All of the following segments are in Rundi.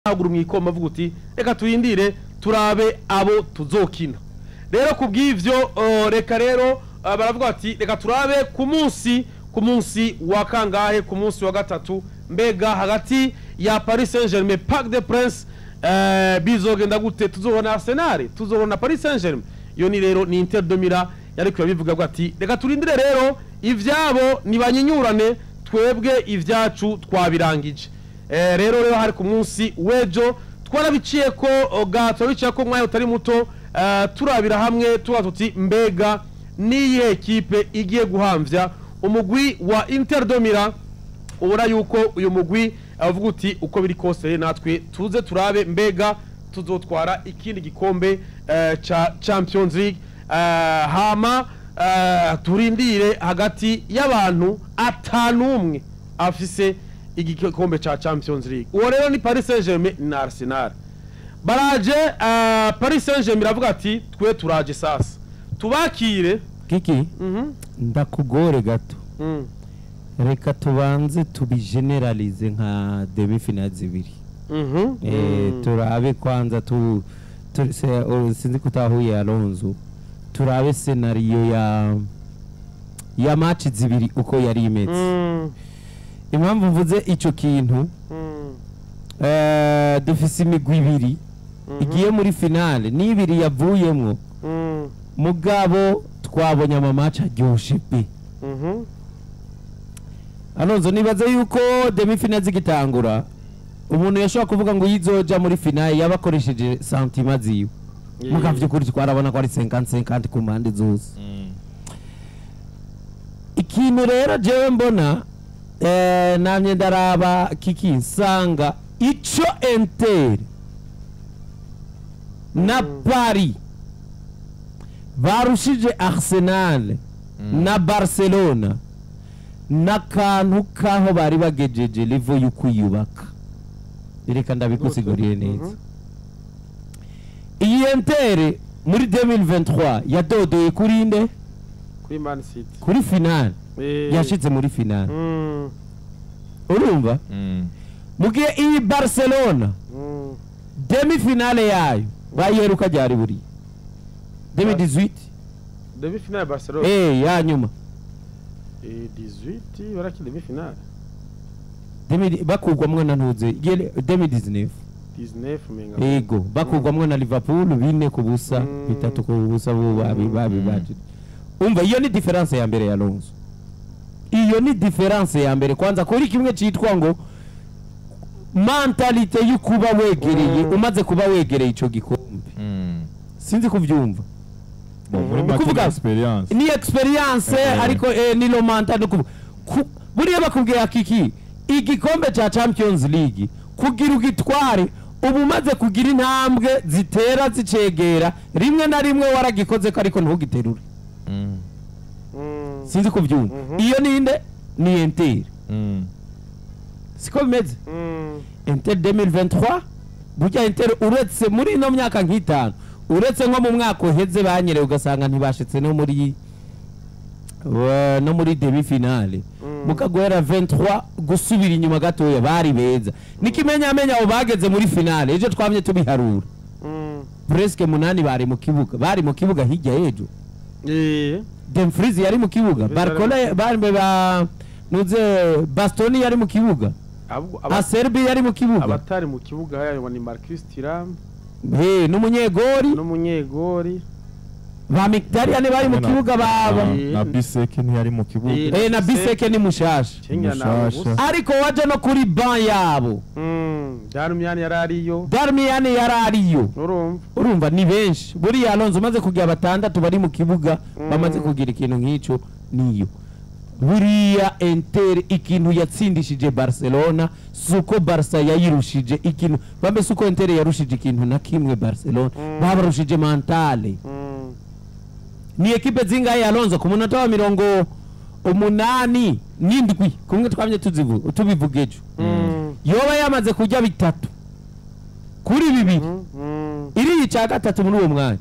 Haguru mwikoma avuga uti reka turindire turabe abo tuzokina. Rero kubw'ivyo reka rero baravuga ati reka turabe ku munsi wa kangahe, ku munsi wa gatatu, mbega hagati ya Paris Saint-Germain, Parc des Princes, bizogenda gute? Tuzobona Arsenal, tuzobona Paris Saint-Germain? Iyo ni rero ni Inter de Milan yariko yabivuga ko ati reka turindire rero ivyabo nibanyinyurane, twebwe ivyacu twabirangije. Rero hari ku munsi w'ejo twarabiciye ko ga turabiciye ko umwanya utari muto, turabira hamwe tuba tuti mbega niyihe ekipe igiye guhamvya umugwi wa Inter de Milan? Ubona yuko uyu mugwi avuga uti uko biri kose natwe tuze turabe mbega tuzotwara ikindi gikombe ca Champions League. Hama turindire hagati y'abantu atanumwe afise igikombe ca Champions League. Uwo rero ni Paris Saint-Germain na Arsenal baraje. Paris Saint-Germain iravuga ati twe turaje sasa tubakire. Kiki, ndakugore gato. Reka tubanze tubigeneralize nka demi-finale zibiri. Turabe kwanza sinzi kutahuye Alonso, turabe scénario ya match zibiri uko yari imeze. Impamvu mvuze ico kintu, dufise imigwi ibiri igiye muri finale n'ibiri yavuyemwo, mugabo twabonye ama match aryoshe pe. Alonso, nibaze yuko demi-finale zigitangura umuntu yashobora kuvuga ngo yizoja muri finale yaba akoresheje sentiments ziwe, muga vy'ukuri twarabona ko ari 50-50 ku mpande zose. Ikintu rero jewe mbona, namye ndaraba kiki, nsanga ico Inter na Paris barushije Arsenal na Barcelona n'akantu kaho bari bagejeje niveau y'ukwiyubaka. Reka ndabigusiguriye neza. Iyi Inter muri 2023 yadodoye kuri nde? Kuri Man City. Kuri finale. Yashitse muri finale. Urumva, mu gihe iyi Barcelona demi finale yayo bayiheruka ryari? Buri 2018. Demi finale Barcelona? Ya nyuma. 18 barakina demi finale? Bakugwamwo na ntuze 2019. 19 menga. Yego, bakugwamwo na Liverpool 4-0, 3-0, bo babi baji. Umva, iyo ni différence ya mbere ya Alonso. Iyo ni différence ya mbere kwanza kuri kimwe citwa ngo mentalité y'ukuba wegereye, umaze kuba wegereye ico gikombe. Sinzi kuvyumva. Bon, muri make Kuvuga- ni expérience. Ni expérience, ariko ni lo mental. Buriya bakubwira kiki, igikombe ca Champions League kugira ugitware ubu umaze kugira intambwe zitera zicegera, rimwe na rimwe waragikoze ko ariko ntugiterure. Sinzi kuvyumva. Iyo ninde? Ni Inter. Siko bimeze? Inter 2023, burya Inter uretse muri ino myaka nk'itanu, uretse nko mu mwaka uheze banyerewe ugasanga ntibashitse no muri demi finale, mukaguhera 23 gusubira inyuma gatoya bari beza. Nikimenyamenya abo bageze muri finale ejo twamye tubiharura, presque munani bari mu kibuga, bari mu kibuga hirya y'ejo. Dumfries yari mu kibuga. Dumfries. Barcola bari ba nuze, Bastoni yari mu kibuga. Ahubwo Acerbi yari mu kibuga. Abatari mu kibuga hayo ni Marcus Thuram. He n'umunyegori. N'umunyegori. Ba Mkhitaryan bari mu kibuga baba. Na Biseke ntiyari mu kibuga. Na Biseke ni mushasha. Cenga na Mushasha. Busa. Ariko waje no kuri banc yabo. Darmian yari ariyo. Darmian yari ariyo. Urumva. Urumva ni benshi. Buriya Alonso umaze kugira batandatu bari mu kibuga, bamaze kugira ikintu nk'ico, niyo buriya Inter ikintu yatsindishije Barcelona suko Barca yayirushije ikintu bambe, suko Inter yarushije ikintu na kimwe Barcelona, babarushije mentale. Ni ekipe zingahe Alonso ku munota wa 87 kumwe twamye tuzivuga tubivuga ejo yoba yamaze kurya 3-2, iri ica gatatu muri uwo mwanya,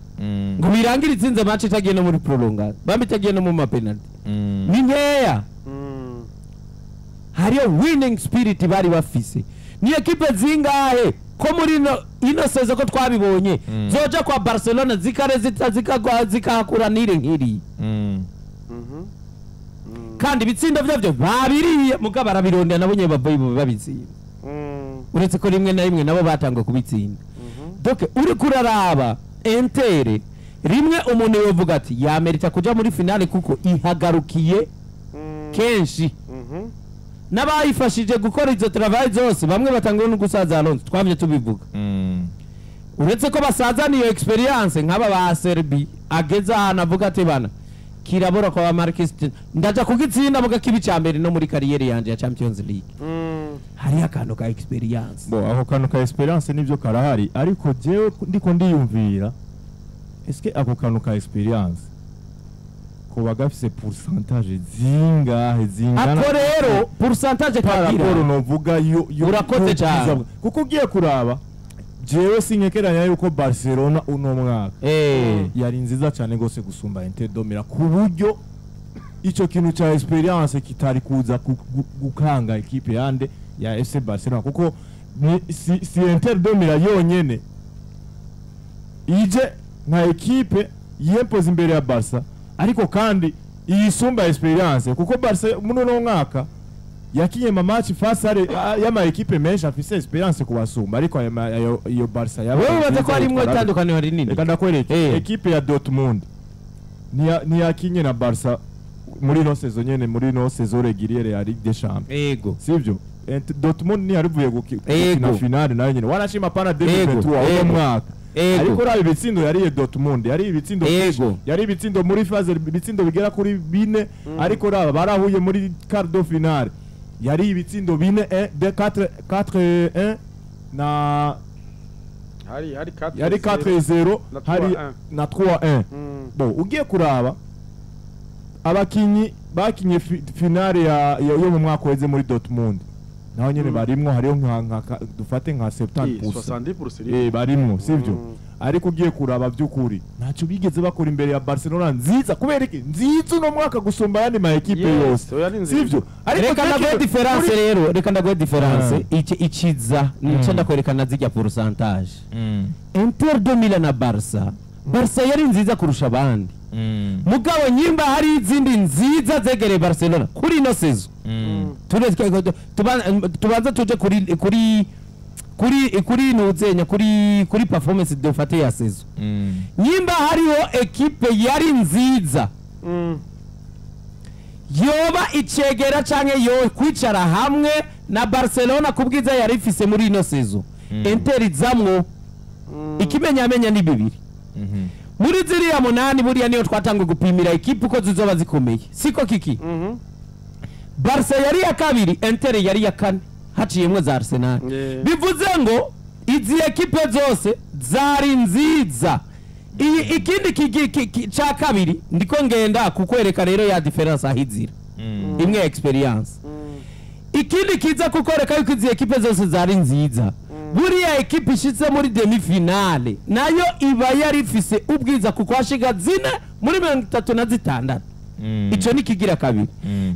ngo birangire itsinze match itagiye no muri prolongation, bambe itagiye no mu mapenalty, ni nkeya. Hariyo winning spirit bari bafise. Ni ekipe zingahe Ko muri ino saison ko twabibonye zoja kwa Barcelona zikarezita zikagwa zikahakura nire nkiri. Kandi ibitsindo vyavyo babiriye mugabo barabirondera nabo nyene bavuye babitsinda. Uretse ko rimwe na rimwe nabo batangwe kubitsinda. Donc uri kuraraba Inter rimwe umuntu yovuga ati yamerita kuja muri finale kuko ihagarukiye kenshi. N'abayifashije gukora izo travail zose bamwe batangwe no gusaza Alonso twavye tubivuga. Uretse ko basazana iyo experience nk'aba ba Serbi ageza ahantu avuga ati bana kirabora kwa Marcus ndaja kugitsinda muga kibi ca mbere no muri kariyeri yanje ya Champions League. Hari akantu ka experience. Bo ako kantu ka experience nivyo karahari, ariko jewe ndiko ndiyumvira eske ako kantu ka experience ko bagafise pourcentage zingahe zingana Ako rero pourcentage par kagira rapport novuga yo Urakoze cyane. Kuko ugiye kuraba jewe sinkekeranya yuko Barcelona uno mwaka yari nziza cyane gose gusumba Inter de Milan, ku buryo ico kintu ca experience kitari kuza gukanga ekipe yande ya FC Barcelona, kuko si Inter de Milan yonyene ije nka ekipe yempoza imbere ya Barca, ariko kandi iyisumba experience, kuko Barca muri uno mwaka yakinye ma match face y'ama ekipe menshi afise experience kubasumba, ariko iyo Barca yabaye Wewe ubaza ko harimwo itandukaniro rinini. Reka ndakwereke ekipe ya Dortmund ntiyakinye na Barca muri no saison nyene, muri no saison régulière ya Ligue des Champions. Ego. Sivyo? Dortmund ntiyarivuye gukina finale nayo nyene, wanashima pana 2023 uno mwaka. Ariko rabi ibitsindo yariye Dortmund, yari ibitsindo yari ibitsindo muri phase, ibitsindo bigera kuri bine, ariko raba barahuye muri quart de finale yari ibitsindo bine 1 2 4 4 1 na hari 4 yari 4-0 hari na 3-1. Bon ugiye kuraba abakinyi bakinye finale ya yo mu mwaka weze muri Dortmund naho nyene barimwo, hariyo nka dufate nka 70% 70% barimwo, sivyo? Ariko ugiye kuraba by'ukuri ntacyo bigeze bakora imbere ya Barcelona nziza, kubera iki nziza uno mwaka gusumba yandi ma ekipe yose, sivyo? Ariko reka ndaguhe difference rero, reka ndaguhe difference iki ikiza nico ndakwerekana zijya pourcentage. Inter de Milan na Barca, Barca yari nziza kurusha abandi. Mugabo nyimba hari izindi nziza zegereye Barcelona kuri ino saison. Tubanza tuje kuri kuri kuri kuri nuzenya kuri kuri performance dufate ya saison. Nyimba hariho ekipe yari nziza yoba icegera canke yo kwicara hamwe na Barcelona kubwiza yari ifise muri ino saison. Inter izamwo ikimenyamenya ni bibiri. Muri ziriya munani buriya niyo twatangwe gupimira ekipe uko zizoba zikomeye, siko kiki? Barca yari ya kabiri, Inter yari ya kane, haciyemwo za Arsenal. Bivuze ngo izi ekipe zose zari nziza. Ikindi ca kabiri ndiko ngenda kukwereka rero ya difference ahizira imwe experience. Ikindi kiza kukwereka yuko izi ekipe zose zari nziza, buriya ekipe ishitse muri demi finale nayo iba yari ifise ubwiza kuko hashiga zine muri 36. Ico ni kigira kabiri.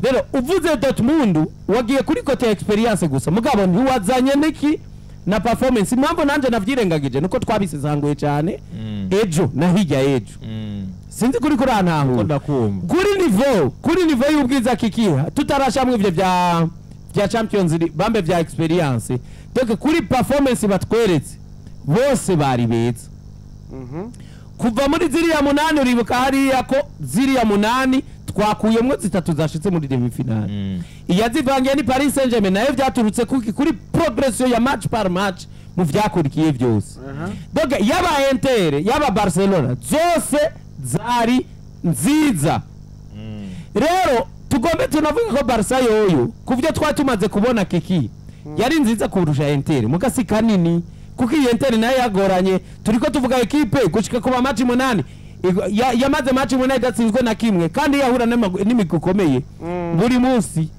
Rero uvuze Dortmund wagiye kuri kote ya experience gusa, mugabo ntiwazanye niki na performance. Impamvu nanje navyirengagije nuko twabisezanguye cyane ejo na hirya ejo. Sinzi kuri kurantaho kuri niveau y'ubwiza kikiha tutarashamwe ivyo vya Champions League bambe vya experience. Donc kuri performance batweretse bose bari beza. Kuva muri ziriya munani uribuka hariya ko ziriya munani twakuyemwo zitatu zashitse muri demi finale. Iyazivangiye ni Paris Saint-Germain nayo vyaturutse kuri progression ya match par match mu vyakurikiye vyose. Donc yaba Inter yaba Barcelona zose zari nziza. Rero tugombe tunavuga ko Barca yoyo kuvyo twatumaze kubona kiki yari nziza kurusha Inter mugasi kanini, kuko iyi Inter nayo yagoranye. Turiko tuvuga ekipe gushika kuba match munani yamaze match munani idatsinzwe na kimwe, kandi yahura n'imigwi ikomeye buri munsi.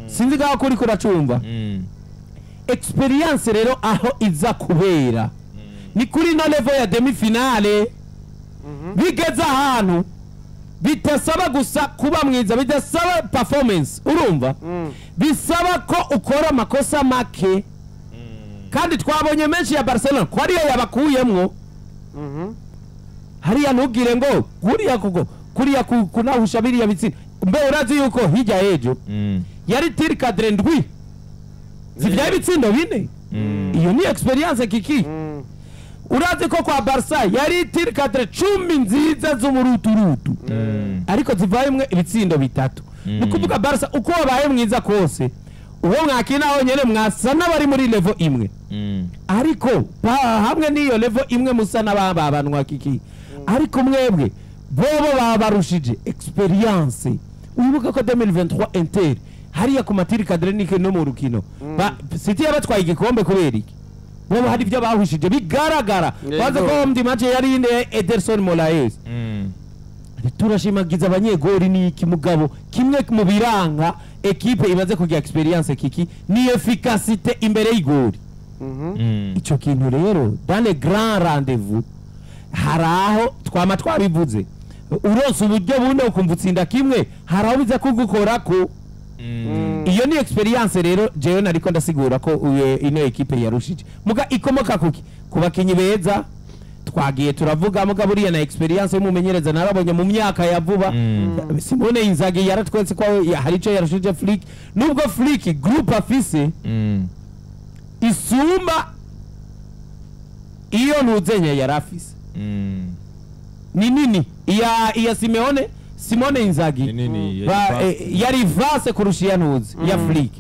Sinzi gaho kuri kuracumva. Experience rero aho iza kubera ni kuri no level ya demi finale. Bigeze ahantu bitasaba gusa kuba mwiza, bidasaba performance, urumva bisaba ko ukora amakosa make. Kandi twabonye menshi ya Barcelona ko ariyo yabakuyemwo. Hariya ntugire ngo kuriya kuko kuriya kunahusha biriya bitsinda. Mbe urazi yuko hirya ejo yari tir cadre ndwi zivyaye ibitsindo bine. Iyo ni experience kiki. Urazi ko kwa Barca yari tir cadre 10 nziza z'umuruturutu ariko zivayemwe ibitsindo bitatu. Ni kuvuga Barca uko wabaye mwiza kose uwo mwakina honyene mwasa n'abari muri level imwe, ariko hamwe n'iyo level imwe musa n'ababanwa kiki, ariko mwebwe bobo babarushije experience. Wibuka ko 2023 Inter hariya ku matiri kadrenike no mu rukino City yabatwaye igikombe kubera iki? Bobo hari ibyo bahushije bigaragara. Baza ko ndi match yari inde Ederson Moraes. Turashimagiza abanyegori ni iki mugabo kimwe mu biranga equipe ibaze kugira experience kiki ni efficacité imbere y'igori. Ico kintu rero dans les grands rendez-vous haraho twama twabivuze, uronse uburyo bune ukumva utsinda kimwe haraho biza kugukorako. Iyo ni experience rero jewe nariko ndasigura ko ino equipe yarushije muga ikomoka kuki ku bakinyi beza twagiye turavuga muga buriya na experience y'umumenyereza narabonye mu myaka ya vuba. Simone Inzaghi yaratwetse ko hari ico yarushije Flick, nubwo Flick group afise isumba iyo ntuzenya yarafise ni nini iya Simone Inzaghi yari vase kurusha iya ntuzi ya Flick.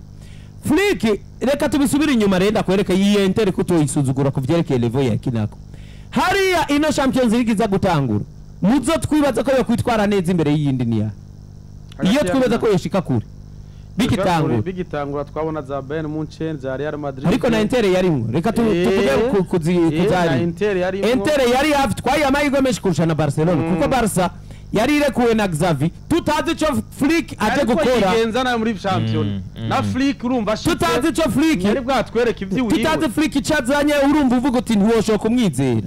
Flick reka tubisubire inyuma renda kwereka iyi Inter kutoyisuzugura ku vyerekeye level ya kinako. Hariya ino Champions League iza gutangura muzo twibaza ko yokwitwara neza imbere y'iyindi niya iyo twibaza ko yoshika kure bigitangura twabona za Bayern Munchen za Real Madrid, ariko na Inter yarimwo. Reka tuvuge kuzari Inter yari hafi twaye amahirwe menshi kurusha na Barcelona, kuko Barca yari irekuwe na Xavi tutazi ico Flick aje gukora yigenza nayo muri Champions na Flick urumva tutazi ico Flick yari bwatwereka ivyiwiwe, tutazi Flick icazanye urumva uvuga uti ntiwoshoka kumwizera.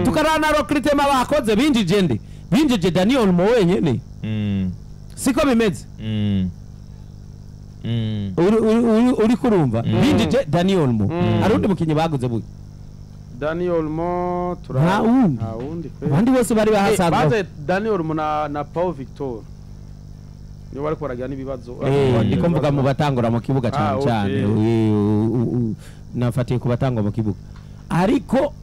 Tukarana recruitment bakoze binjije nde binjije Daniel Olmo wenyene, siko bimeze. Uri kurumva binjije Daniel Olmo hari undi mukinyi baguze buye Daniel Olmo nta wundi abandi bose bari bahasanzwe baze Daniel Olmo na Paul Victor niyo bari kwaragira n'ibibazo. Ndiko mvuga mu batangura mu kibuga cyane cyane nafatiye ku batangwa mu kibuga, ariko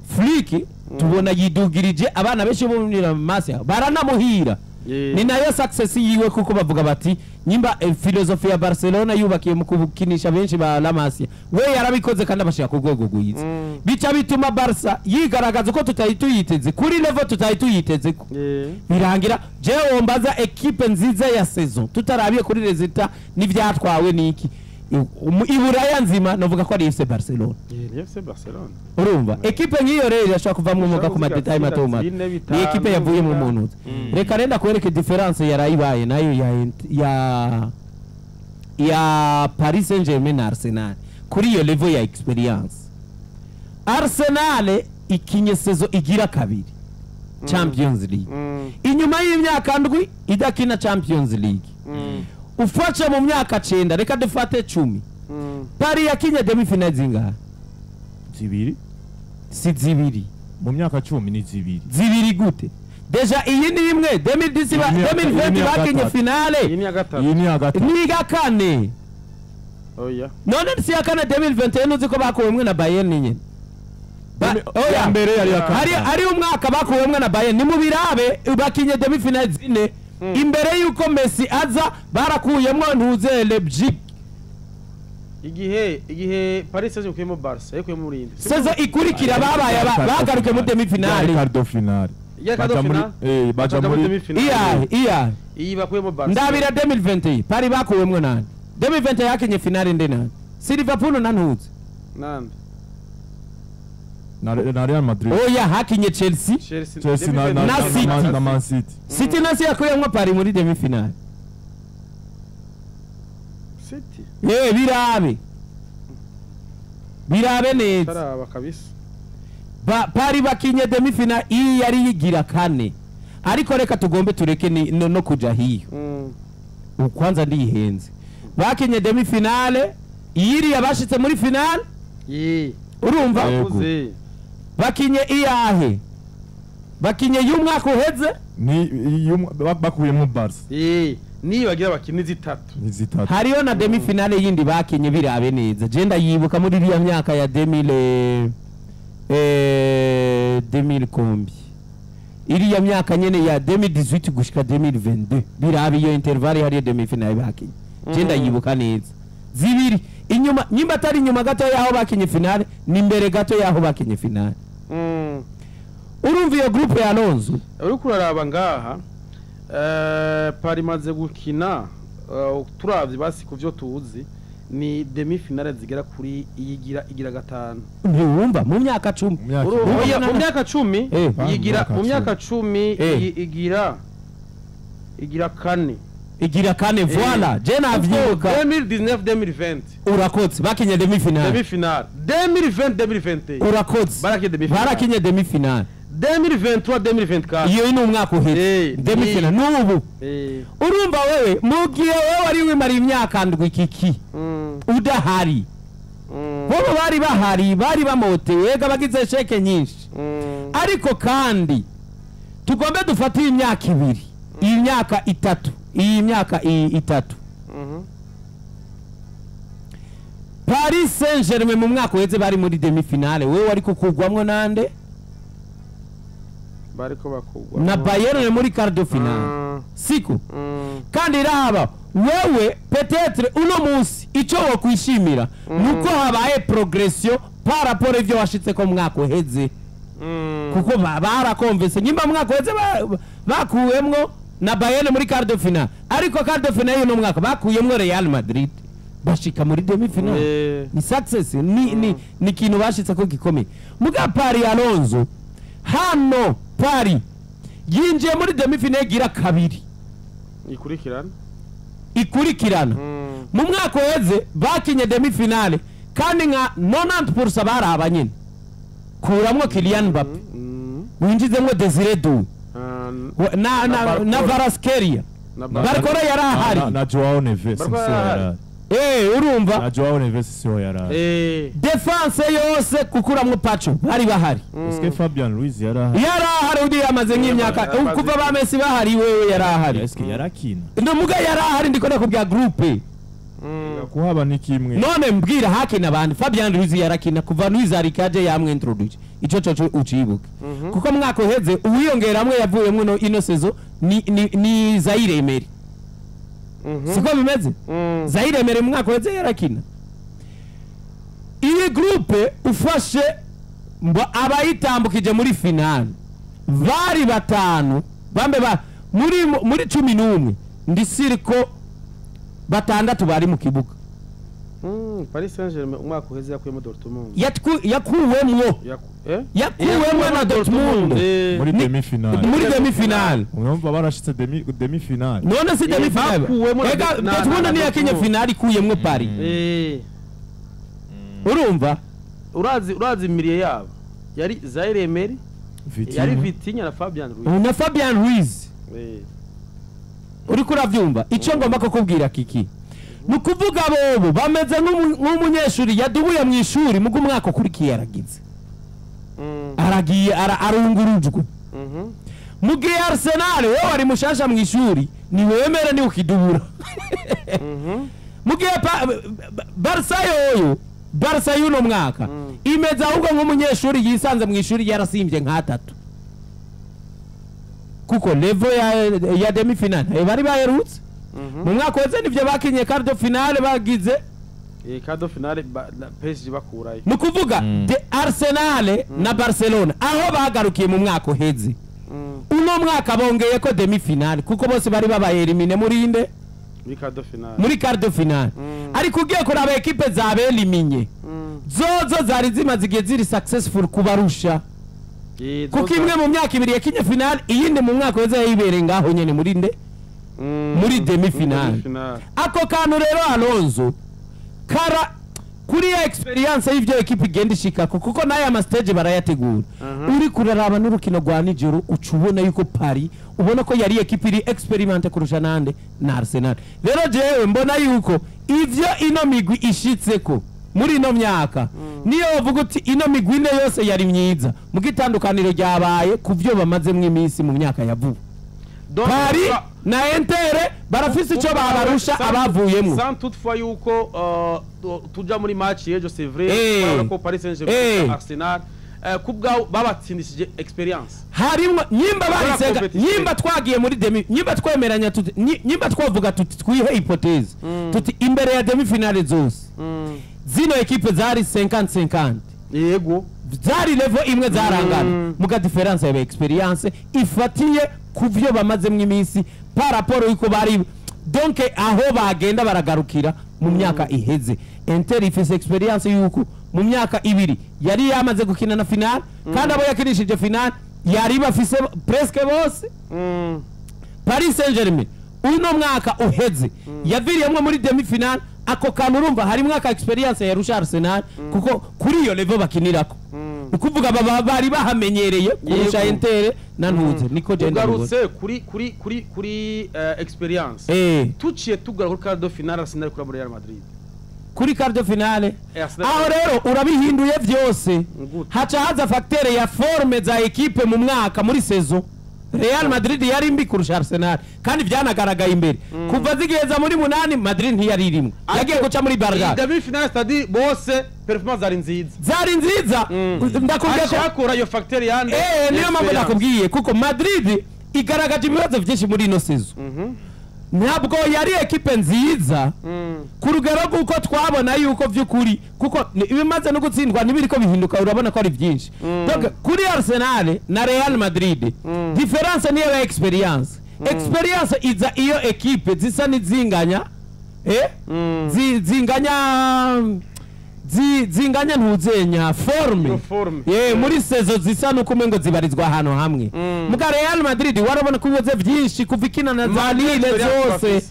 Flick tubona yidugirije abana benshi bo muri Masia baranamuhira. Ni nayo success yiwe kuko bavuga bati nyimba filosofi ya Barcelona yubakiye mu kukinisha benshi ba La Masia, we yarabikoze kandi abashaka ku rwego rwiza. Bica bituma Barca yigaragaza uko tutari tuyiteze kuri level tutari tuyiteze ko birangira. Jewe mbaza equipe nziza ya saison tutarabiye kuri resultat n'ivyatwawe niki Iburaya nzima novuga ko ari FC Barcelona. FC Barcelona urumva equipe ngiyo rero irashobora kuvamwo umuga ku madetail mato mato. Ni equipe yavuye mu muntu. Reka renda kwereke difference yarayibaye nayo ya Paris Saint-Germain na Arsenal kuri iyo level ya experience. Arsenal ikinye saison igira kabiri Champions League inyuma y'imyaka ndwi idakina Champions League. Ufacha mu myaka 9 reka dufate 10. Paris yakinye demi finale zingahe? Zibiri. Si zibiri. Mu myaka 10 ni zibiri. Zibiri gute? Deja iyi ni imwe 2010 2020 bakinye finale. Iyi ni ya gatatu. Iyi ni ya gatatu. Ni ya kane. Oya. None si ya kane 2021 uzi ko bakuwemwe na Bayern nyene. Oya mbere yari ya kane. Ari umwaka bakuwemwe na Bayern ni mubirabe bakinye demi finale zine. Imbere yuko Messi aza barakuyemwo ntuze Leipzig. Igihe Paris Saint-Germain kuyemo Barca yakuyemo muri indi saison ikurikira babaye bagaruke mu demi finale. Quart finale. Ya quart finale. Baja muri demi finale. Iya. Iyi bakuyemo Barca. Ndabira 2020 Paris bakuyemwo nani? 2020 yakinye finale ndi nani? Si Liverpool na ntuze. Nande. Na Real Madrid. Oya hakinye Chelsea. Chelsea na City. Na Man City. City nasi yakuyemwo Paris muri demi finale. City. Birabe. Birabe neza. Taraba kabisa. Paris bakinye demi finale iyi yari yigira kane. Ariko reka tugombe tureke no kuja hiyo. Ukwanza ndihenze. Bakinye demi finale Iyiriya bashitse muri finale urumva bakinye iyahe bakinye y'umwaka uheze ni bakuyemo Barca nibagira bakine zitatu hariyo na demi finale yindi bakinye birabe neza je ndayibuka muri iriya myaka ya 2000 kombi iriya myaka nyene ya 2018 gushika 2022 birabe iyo intervalle hariyo demi finale bakinye je ndayibuka neza zibiri inyuma nyimba atari inyuma gato yaho bakinye finale ni mbere gato yaho bakinye finale. Urumva iyo groupe ya Alonso uri kuraraba ngaha Paris maze gukina turavye basi kuvyo tuzi ni demi finale zigera kuri iyigira igira gatanu ntiwumva mu myaka 10 mu myaka 10 iyigira mu myaka 10 igira kane igira kane voilà je navyibuka 2019 2020 urakotse bakinye demi finale 2020 2021 urakotse barakinye demi finale 2023 2024 iyo ni umwaka uheze demi finale n'ubu urumva wewe mugiye wewe wari wimara imyaka ndwi kiki udahari bobo bari bahari bari bamotewe ega bagize sheke nyinshi ariko kandi tugombe dufate imyaka ibiri imyaka itatu iyi myaka itatu Paris Saint-Germain mu mwaka uheze bari muri demi finale wewe wari kukugwamwo nande bariko bakugwa na Bayern muri quart de finale siku kandi raba wewe peut-être uno munsi ico wokwishimira nuko habaye progression par rapport ivyo washitse ko mwaka uheze kuko barakonvese nyimba mwaka uheze bakuwemwo na Bayern muri quart de finale ariko quart de finale y'uno mwaka bakuyemwo Real Madrid bashika muri demi finale ni success ni ni kintu bashitse ko gikomeye muga Paris Alonso hano Paris yinjiye muri demi finale gira kabiri ikurikirana mu mwaka uheze bakinye demi finale kandi nka 90% baraba nyine kuramwo Kylian Mbappe winjizemwo Desire Doué na Kvaratskhelia Barcola yarahari na Joao Neves urumva na Joao Neves siho yarahari defense yose kukuramwo Pacho bari bahari eske Fabian Ruiz yarahari yarahari udi yamaze nk'imyaka kuva ba Messi bahari wewe yarahari eske yarakina ndo muga yarahari ndiko nakubwira groupe kuhaba ni kimwe none mbwira hakina abandi Fabian Ruiz yarakina kuva Luiz Arikaje yamwe introduce ico coco ucibuke kuko mwaka uheze uwiyongeramwe yavuyemwo ino saison ni Zaire Emery siko bimeze Zaire Emery mwaka uheze yarakina iyi groupe ufashe abayitambukije muri finale bari batanu bambe ba muri 11 ndisiriko batandatu bari mu kibuga. Paris Saint-Germain umwaka uheze yakuyemo Dortmund yakuwemwo yakuwemwo na Dortmund muri demi finale muri demi finale urumva barashitse demi finale none si demi finale ega Dortmund ni yakinye finale ikuyemwo Paris urumva urazi imirie yabo yari Zaire Emery yari Vitinha na Fabian Ruiz na Fabian Ruiz uriko uravyumva ico ngomba kukubwira kiki nukuvuga bobo bameze nk'umunyeshuri yadubuye mu ishuri mugo umwaka ukurikiye yaragize aragiye arungurujwe mu gihe Arsenal wowe ari mushasha mu ishuri ni wemere ni ukidubura mu gihe Barca yoyo Barca y'uno mwaka imeze ahubwo nk'umunyeshuri yisanze mu ishuri yarasimbye nk'atatu kuko level ya demi finale bari baherutse mu mwaka weze nivyo bakinye quart de finale bagize quart de finale PSG bakurayo ni kuvuga de Arsenal na Barcelona aho bagarukiye mu mwaka uheze uno mwaka bongeye ko demi finale kuko bose bari babaye elimine muri inde muri quart de finale ariko ugiye kuraba equipe zabeliminye zozo zari zimaze igihe ziri successful kubarusha kuko imwe mu myaka ibiri yakinye finale iyindi mu mwaka weze yayibereye ngaho nyene muri nde muri demi finale ako kantu rero Alonso kara kuri experience y'ivyo equipe igenda ishikako kuko nayo ama stage barayategura uri kuraraba n'urukino rwa nijoro uca ubona yuko Paris ubona ko yari equipe iri experimente kurusha nande na Arsenal rero jewe mbona yuko Ivyo ino migwi ishitseko muri ino myaka niyo bavuga uti ino migwi ine yose yari myiza, mu gitandukaniro ryabaye ku byo bamazemwo iminsi mu myaka ya vuba. Paris na Inter barafise ico babarusha abavuyemwo. Sans toutefois yuko tuja muri match y'ejo, c'est vrai ko Paris Saint-Germain Arsenal kubwa babatsindishije experience harimwo nyimba barisega, nyimba twagiye muri demi, nyimba twemeranya tuti, nyimba twavuga tuti twihe hypothèse tuti imbere ya demi finale zose zino equipe zari 50-50, yego zari level imwe zarangana, muga difference ya experience ifatiye kuvyo bamazemwo iminsi par rapport yuko bari donc aho bagenda baragarukira mu myaka iheze. Inter ifise experience yuko mu myaka ibiri yari yamaze gukina na final, kandi abo yakinishije final yari bafise presque bose. Paris Saint-Germain uno mwaka uheze yaviriyemwo muri demi final, ako kantu urumva harimwo aka experience yarusha Arsenal kuko kuri iyo level bakinirako, ukuvuga baba bari bahamenyereye kurusha Inter na ntuze. Niko je ugarutse kuri experience tuciye tugaruka kuri quart de finale Arsenal kuri Real Madrid, kuri quart de finale aho rero urabihinduye vyose, haca haza facteur ya forme za equipe mu mwaka muri saison. Real Madrid yari mbi kurusha Arsenal kandi byanagaragaye imbere kuva zigeza muri munani Madrid ntiyari irimwe, yagiye guca muri Barca demi finale, c'est-à-dire bose performance zari nziza, zari nziza. Ndakubwiye ko akora iyo facteur yande, niyo mpamvu nakubwiye kuko Madrid igaragaje ibibazo byinshi muri ino saison. Ntabwo yari equipe nziza ku rugero rw'uko twabona yuko by'ukuri, kuko ibimaze no gutsindwa ntibiriko bihinduka, urabona ko ari byinshi. Donc kuri Arsenal na Real Madrid difference niyo ya experience. Experience iza iyo equipe zisa n'izinganya zinganya ntuzenya forme muri saison zisa nuko umengo zibarizwa ahantu hamwe. Muga Real Madrid warabona ko ibibazo byinshi kuva ikina na za Lille zose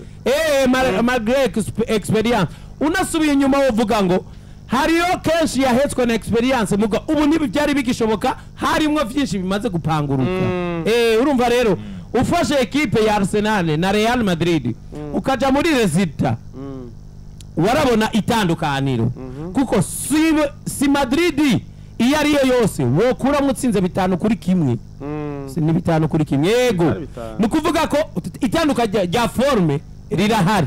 malgré experience. Unasubiye inyuma uvuga ngo hariyo kenshi yahetswe na experience, muga ubu nibi byari bigishoboka, harimwo byinshi bimaze gupanguruka. Urumva rero ufashe equipe ya Arsenal na Real Madrid ukaja muri resultat warabona itandukaniro, kuko si Madrid iyo ariyo yose wokura mutsinze 5-1, si ni 5-1, yego ni kuvuga ko itanduka rya forme rirahari.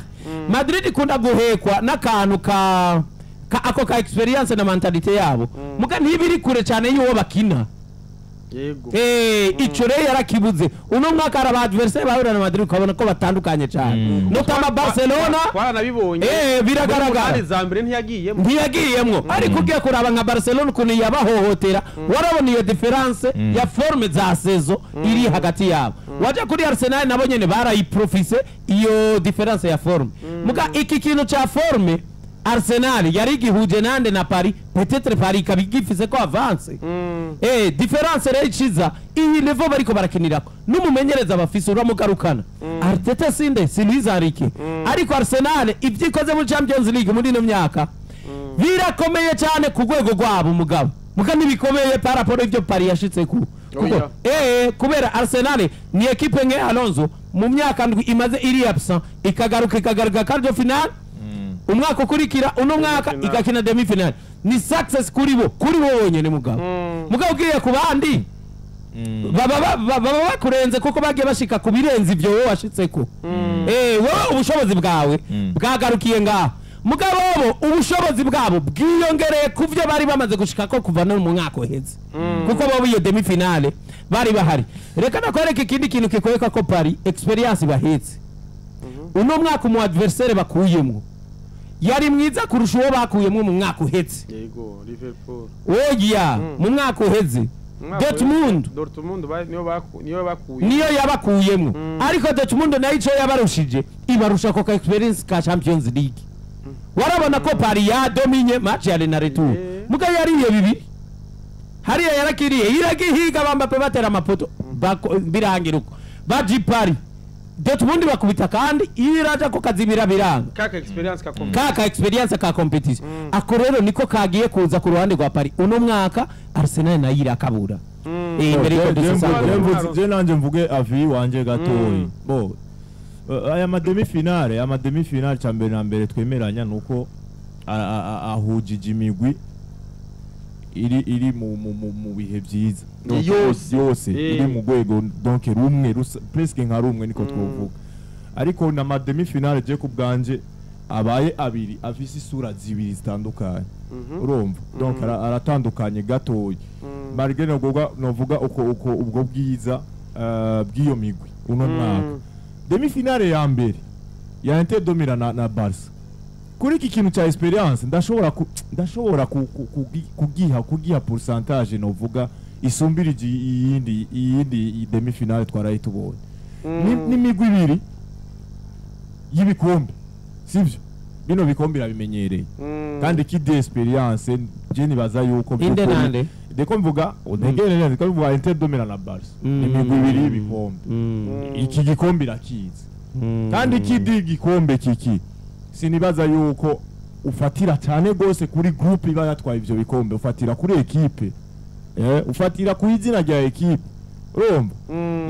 Madrid ikunda guhekwa n'akantu ka ako ka experience na mentalite yabo, muga ntibiri kure cyane y'uwo bakina. Yego ico rero yarakibuze uno mwaka araba adversaire bahura na Madrid ukabona ko batandukanye cyane, notama Barcelona twaranabibonye biragaragara za mbere ntiyagiyemwo, ariko ugiye kuraba nka Barcelona ukuntu yabahohotera, warabona iyo difference ya forme za saison iri hagati yabo. Waja kuri Arsenal nabo nyene barayiprofise iyo difference ya forme. Muga iki kintu cha forme Arsenal yari gihuje nande na Paris, peut-être Paris kabigifise ko avance. Difference rero ikiza iyi level bariko barakinirako n'umumenyereza bafise uramugarukana. Arteta sinde si Luis Enrique, ariko Arsenal ivyikoze muri Champions League muri ino myaka birakomeye cyane ku rwego rwabo mugabo, muga nibikomeye par rapport ivyo Paris yashitse ku kuko kubera Arsenal ni equipe nke Alonso mu myaka ndwi imaze iri absent ikagaruka quart de finale umwaka ukurikira uno mwaka igakina demi finale, ni success kuri bo wonyene mugabo. Mugabo ugiye ku bandi baba bakurenze kuko bagiye bashika ku birenze ibyo wowe washitseko. Wowe ubushobozi bwawe bwagarukiye ngaho, mugabo bo ubushobozi bwabo bwiyongereye ku byo bari bamaze gushika ko kuva no mu mwaka uheze, kuko bo iyo demi finale bari bahari. Reka nakwereka ikindi kintu kikwereka ko Paris experience bahetse. Uno mwaka umu adversaire bakuyemwo yari mwiza kurusha uwo bakuyemwo mu mwaka uheze. Yego Liverpool oya mu mwaka uheze Dortmund niyo yabakuyemwo, ariko Dortmund nayo ico yabarushije ibarusha ko experience ka Champions League. Warabona ko Paris ya dominye match ya na retour, muga yariye bibiri hariya yarakiriye iragihiga bambape batera amapoto birangira uko baji Paris Dortmund bakubita kandi iraja ko kazibira biranga kaka experience ka competition, kaka experience ka competition. Ako rero niko kagiye kuza ku ruhande rwa Paris uno mwaka Arsenal nayo irakabura. Imbere y'uko dusanga je nanje mvuge avi wanje gatoyi bo Aya ma demi-finale, ama demi-finale cya mbere na mbere twemeranya nuko ahujije imigwi iri mu bihe byiza yose yose iri mu rwego donc rumwe presque nka rumwe niko twovuga. Ariko na ma demi-finale je ku bwanje abaye abiri afise isura zibiri zitandukanye, urumva donc aratandukanye gatoyi malgré novuga uko ubwo bwiza bw'iyo migwi uno mwaka. Demi-finale ya mbere ya Inter de Milan na Barca, kuri iki kintu cya experience ndashobora kugiha pourcentage novuga isumbirije iyindi demi-finale twaraye tubonye. N'imigwi ibiri y'ibikombe, sivyo? Bino bikombe irabimenyereye kandi kidi experience je nibaza yuko ndeko mvuga untegerere ndiko mvuga Inter de Milan na Barca imigwi ibiri y'ibikombe, iki gikombe irakizi kandi kidi gikombe kiki sinibaza yuko ufatira cyane gose kuri groupe iba yatwaye ivyo bikombe, ufatira kuri equipe, ufatira ku izina rya equipe, urumva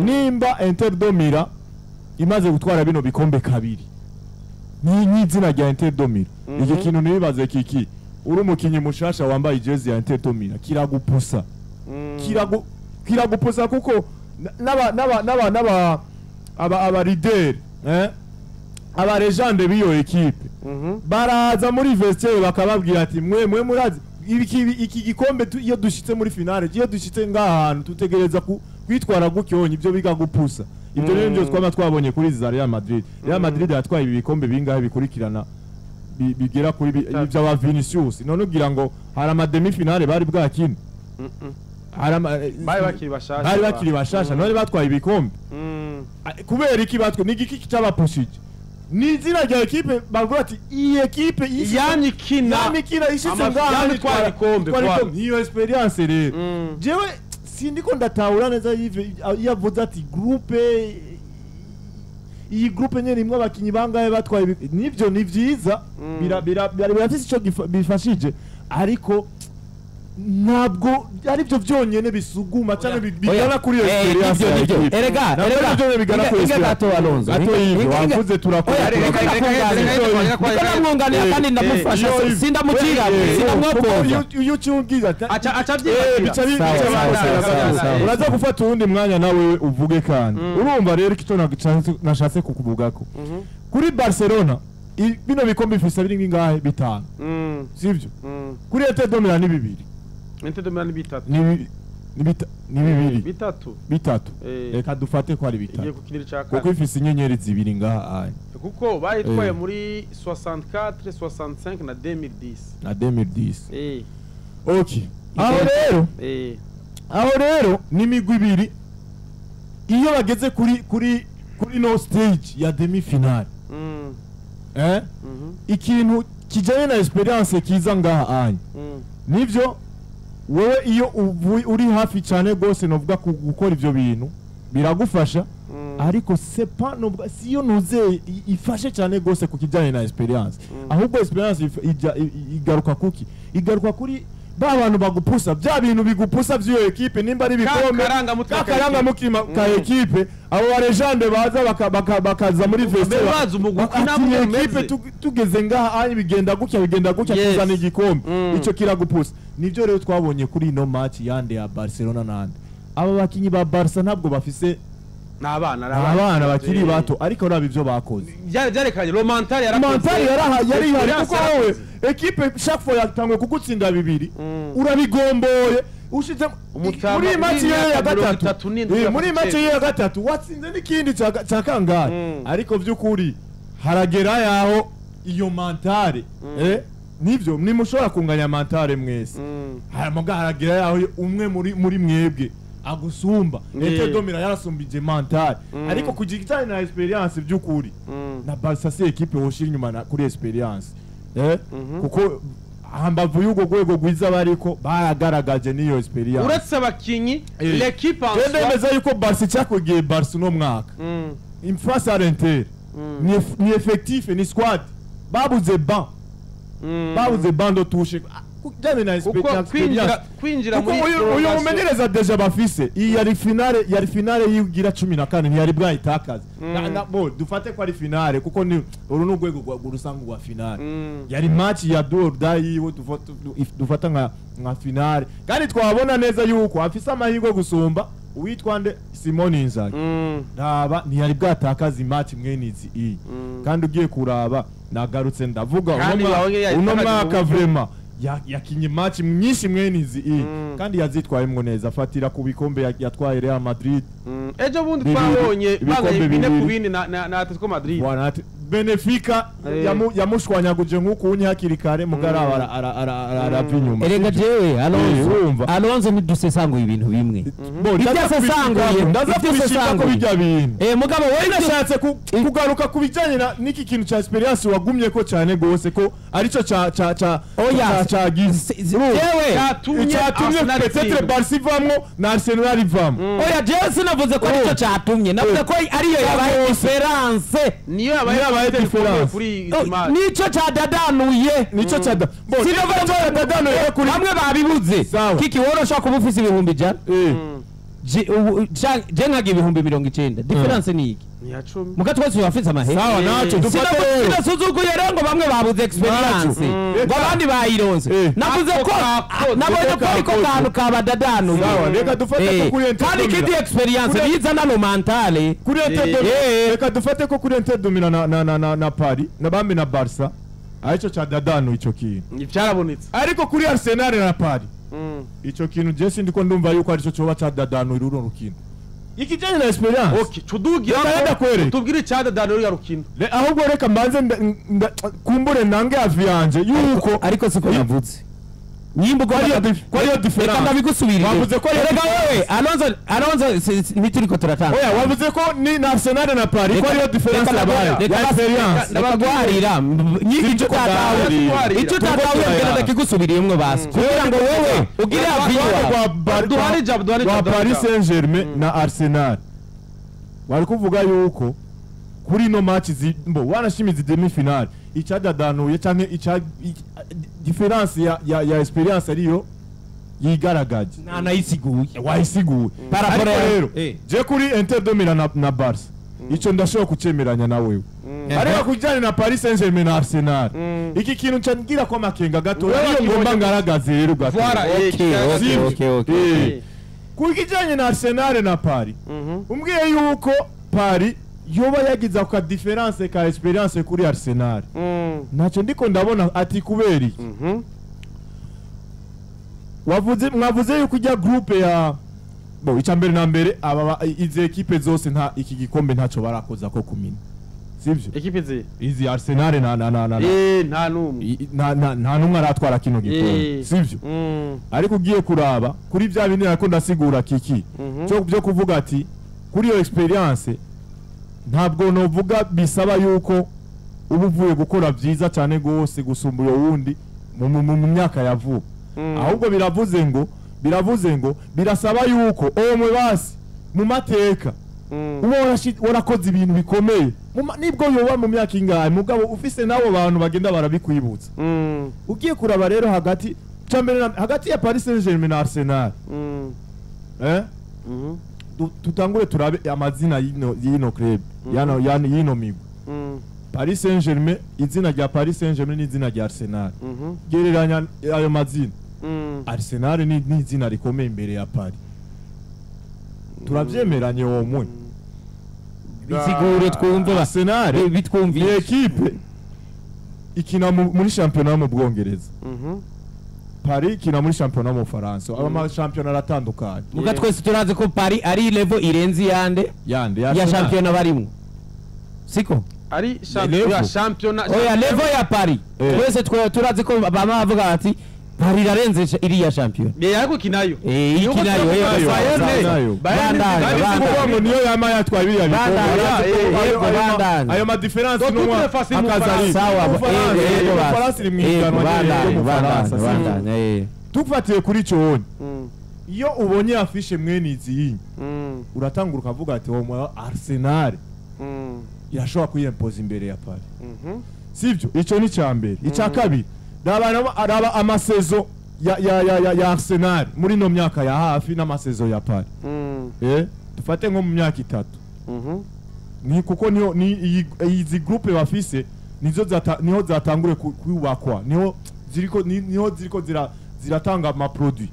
nimba Inter de Milan imaze gutwara bino bikombe kabiri ni izina rya Inter de Milan, iki kintu nibaze kiki uri umukinyi mushasha wambaye jezi ya Inter de Milan kiragupusa, kiragupusa kuko n'aba aba leader aba legende biyo equipe baraza muri vestiaire bakababwira ati mwe murazi iki gikombe iyo dushitse muri finale, iyo dushitse ngahantu tutegereza kwitwara gukyonye, ibyo bigagupusa. Ibyo rero byo twaba twabonye kuri za Real Madrid. Real Madrid yatwaye ibi bikombe bingahe bikurikirana bigera kuri by'aba Vinicius, none ugira ngo hari ama demi finale bari bwakine, bari bakiri bashasha, none batwaye ibikombe kubera iki? Batwe ni igiki cyabapushije? Ni izina rya equipe bavuga ati iyi equipe yamikina ishitse ngaha itwara ibikombe, niyo experience rero. Jewe sindiko ndatahura neza yavuze ati groupe iyi groupe nyene imwe abakinyi bangahe batwaye, nivyo ni vyiza birafise ico bifashije, ariko ntabwo ari byo byonyene bisuguma cyane bigana kuri experience. Erega bigana kuri gato Alonso wavuze turakora ndamwunganira kandi ndamufasha, sindamucira sindamwokoza iyo cyungiza aca byibakira. Uraza gufata uwundi mwanya nawe uvuge kandi urumva rero icyo nashatse kukuvugako kuri Barcelona bino bikombe bifise biri ngingahe bitanu, sivyo? Kuri Inter de Milan ni bibiri, Inter de Milan ni bitatu, ni bibiri bitatu, reka dufate ko ari bitatu kuko ifise inyenyeri zibiri ngaha anye, kuko bayitwaye muri 64 65 na 2010 na 2010. Okay, aho rero ni imigwi ibiri iyo bageze kuri no stage ya demi finale, ikintu kijanye na experience kiza ngaha anye, nivyo wewe iyo uri hafi cyane gose novuga gukora ivyo bintu biragufasha, ariko c'est pas novuga siyo nuze ifashe cyane gose kukijanye na experience, ahubwo experience igaruka kuki igaruka kuri ba bantu bagupusa bya bintu bigupusa by'iyo equipe, nimba ari bikombe kakaranga mukima ka equipe, abo ba legende baza bakaza muri vestiaire baza umugwi equipe tugeze ngaha ani bigenda gutya kuzana igikombe, ico kiragupusa. Nivyo rero twabonye kuri ino match yande ya Barcelona nande aba bakinyi ba Barca ntabwo bafise abana bakiri bato, ariko raba ivyo bakoze byarekanye Romantari yarakoze yari ihari kuko wowe equipe chaque fois yatangwe kugutsinda bibiri urabigomboye ushize muri match ya gatatu, muri match ya gatatu watsinze n'ikindi cya kangahe, ariko vyukuri haragera yaho iyo mentale nivyo nimushobora kunganya mentale mwese, haramuga haragera yaho umwe muri mwebwe agusumba. Inter de Milan yarasumbije mental, ariko kugitana na experience byukuri na Barca c'est equipe woshira inyuma kuri experience, kuko hambavu y'ugo rwego rwiza bariko baragaragaje niyo experience uretse abakinyi l'équipe en soi. Ndemeza yuko Barca cyakugiye Barca no mwaka in face à l'Inter ni effectif ni squad babuze banc de touche. Kujyanye na Kuko experience kwinjira kuko muri uyu prolongation. Mumenyereza déjà bafise iyi yari finale, yari finale yigira 14, ntiyari bwayitakaze. Bo dufate ko ari finale, kuko ni uru ni urwego rusanzwe rwa finale. Yari match ya do or die yiwe, dufata nka finale, kandi twabona neza yuko afise amahirwe gusumba uwitwa nde, Simone Inzaghi. Raba, ntiyari bwatakaza match mwene izi iyi. Kandi ugiye kuraba, nagarutse ndavuga, uno Kandi babonye uno yayitakaje mwaka mu buryo. Vraiment yakinye match nyinshi mwene izi iyi, kandi yazitwayemwo neza, afatira ku bikombe yatwaye Real Madrid. Ejo bundi Bibiri, twabonye ibikombe banganye 4 ku bibiri. 4 na Atletico Madrid. Bwana ati Benfica yamushwanyaguje nk'uku unye hakiri kare, mugaraba arava inyuma. Erega jewe Alonso, Urumva. Alonso, ntidusesanguye ibintu bimwe. Bo, Ibyo ndaza asesanguye, ndaza ibyo kubishika ko asesanguye. bijya bintu. Mugabo wewe Nashatse kugaruka ku bijyanye n'iki kintu cya experience wagumye ko cyane gose, ko aricyo ca Oya. cagize Jewe Cyatumye cyatumye Arsenal peut-être itsindwa. Barca ivamwo na Arsenal ivamwo. Oya, jewe sinavuze ko aricyo cyatumye, navuze ko ariyo yabaye différence. Niyo yabaye Niyo yabaye facteur ikomeye différence. kuri izi match. Nicyo cyadadanuye. Nicyo ca bo Sinavuga nicyo cyadadanuye kuri bamwe babibuze. Sawa. Kiki, wowe urashobora kuba ufise 100,000, je nkaga 90,000, différence ni iki? Ni ya 10. Muga twese turafise amahera. Sawa, naco dufate rero. Sinasuzuguye rero ngo bamwe babuze experience, Naco. ngo abandi bayironse. Navuze Ako ko kakoze. nabonye ko ariko Kakoze. kantu kabadadanuye. Sawa, reka dufate ko kuri Inter Kandi de ikindi Milan. experience biza nano mentale. Kuri Inter de Reka dufate ko kuri Inter de Milan na Paris na bambi na Barca aricyo cyadadanuye ico kintu. Byarabonetse. Ariko kuri Arsenal na Paris, ico kintu je sindi ko ndumva yuko aricyo coba cyadadanuye runo rukino, ikijyanye na experience. Okay, tudugira Reka ndakwereka. tubwire icyadadanuye uriya rukino. Ahubwo reka mbanze kumbure nange avis yanje yuko Ariko siko navuze nyimba ko ariyo ko ariyo reka différence. ndabigusubirire. Wavuze ko ariyo Reka wewe différence. Alonso, Alonso, ntituriko turatanga. Oya, wavuze ko ni na Arsenal na Paris ko ariyo différence yabaye Reka ya experience. Reka guharira icyo utatahuye, icyo utatahuye mbere ndakigusubiriyemwo basi, kugira ngo wowe ugire avis yawe. Duhari ijambo, duhari rwa ijambo, duhari Paris ijambo. Saint-Germain na Arsenal, wari kuvuga yuko kuri ino match mbo wanashimiza demi finale, icyadadanuye canke ica différence ya experience ariyo yigaragaje. Ntanayisiguye. Wayisiguye. Par rapport Ariko rero je kuri Inter de Milan na Barca, ico ndashobora kucemeranya na wewe, ariko kujyanye na Paris Saint-Germain na Arsenal, iki kintu nca ngira ko amakenga gato, Wewe ariyo wakibonye ngomba ngaragaze rero gato. Voilà, Okay, okay. Ku kijyanye na Arsenal na Paris, umbwiye yuko Paris yoba yagize ako différence ka experience kuri Arsenal, ntacyo ndiko ndabona. Ati kubera iki? Wavuze, mwavuze yuko ijya groupe ya bo, icya mbere na mbere, aba izi ekipe zose nta iki gikombe ntacyo barakoza ko kumina, sibyo? Ekipe zi Izi Arsenal na nta numwe. Nta numwe aratwara kino gikombe, sibyo? Ariko ugiye kuraba kuri bya bindi nako ndasigura kiki cyo byo kuvuga ati kuri iyo experience ntabwo novuga bisaba yuko uba uvuye gukora byiza cyane gose gusumba uyo wundi mu myaka ya vuba. Ahubwo biravuze ngo birasaba yuko omwe basi mu mateka uba warakoze ibintu bikomeye nibwo yoba mu myaka ingahe, mugabo ufise n'abo bantu bagenda barabikwibutsa. Ugiye kuraba rero hagati cambere hagati ya Paris Saint-Germain na Arsenal, tutangure turabe amazina y'ino club yano y'ino migwi. Paris Saint-Germain, izina rya Paris Saint-Germain n'izina rya Arsenal, gereranya ayo mazina. Arsenal ni izina rikomeye imbere ya Paris, turavyemeranye uwo mwe? Bisigure twumve Arsenal ni bitwumvishe. Ekipe ikina muri shampiyona yo mu Bwongereza, Paris ikina muri shampiyona yo mu Bufaransa. Aba ma shampiyona aratandukanye. Muga twese turazi ko Paris ari level irenze iyande yande ya Arsenal. Shampiyona barimwo, siko? Ari Level. shampiyona, shampiyona. Oya, level ya Paris, twese turazi ko bama bavuga bati Paris irarenze iriya shampiyona. Ariko ikinayo. Ikinayo, Bayern. Bandanya, Bayern. bandanya. Kuvuga ngo niyo yama yatwaye biriya bikombe. Bandanya, yego, bandanya. Ayo ma différence Donc, n'umwa toutes les faces mu akaza ari Sawa, Mu Bufaransa, yego, mu basi. Bufaransa iri mu Yego, higanwa nyene bandanya, ryo mu bandanya, Bufaransa, bandanya, eh. Tufatiye kuri ico wonye, iyo ubonye affiche mwene izi yinyi, uratangura ukavuga ati uwo Arsenal irashobora kwiyempoza imbere ya Paris, sibyo? Ico ni icya mbere. Icya kabiri, raba ama saison. ya Arsenal muri no myaka ya hafi n'amasezo ya Paris. Dufate nko mu myaka itatu. Ni kuko niyo ni izi groupe bafise nizo niho zatangure kubakwa, niho ziriko niho ziriko ziratanga ama produit.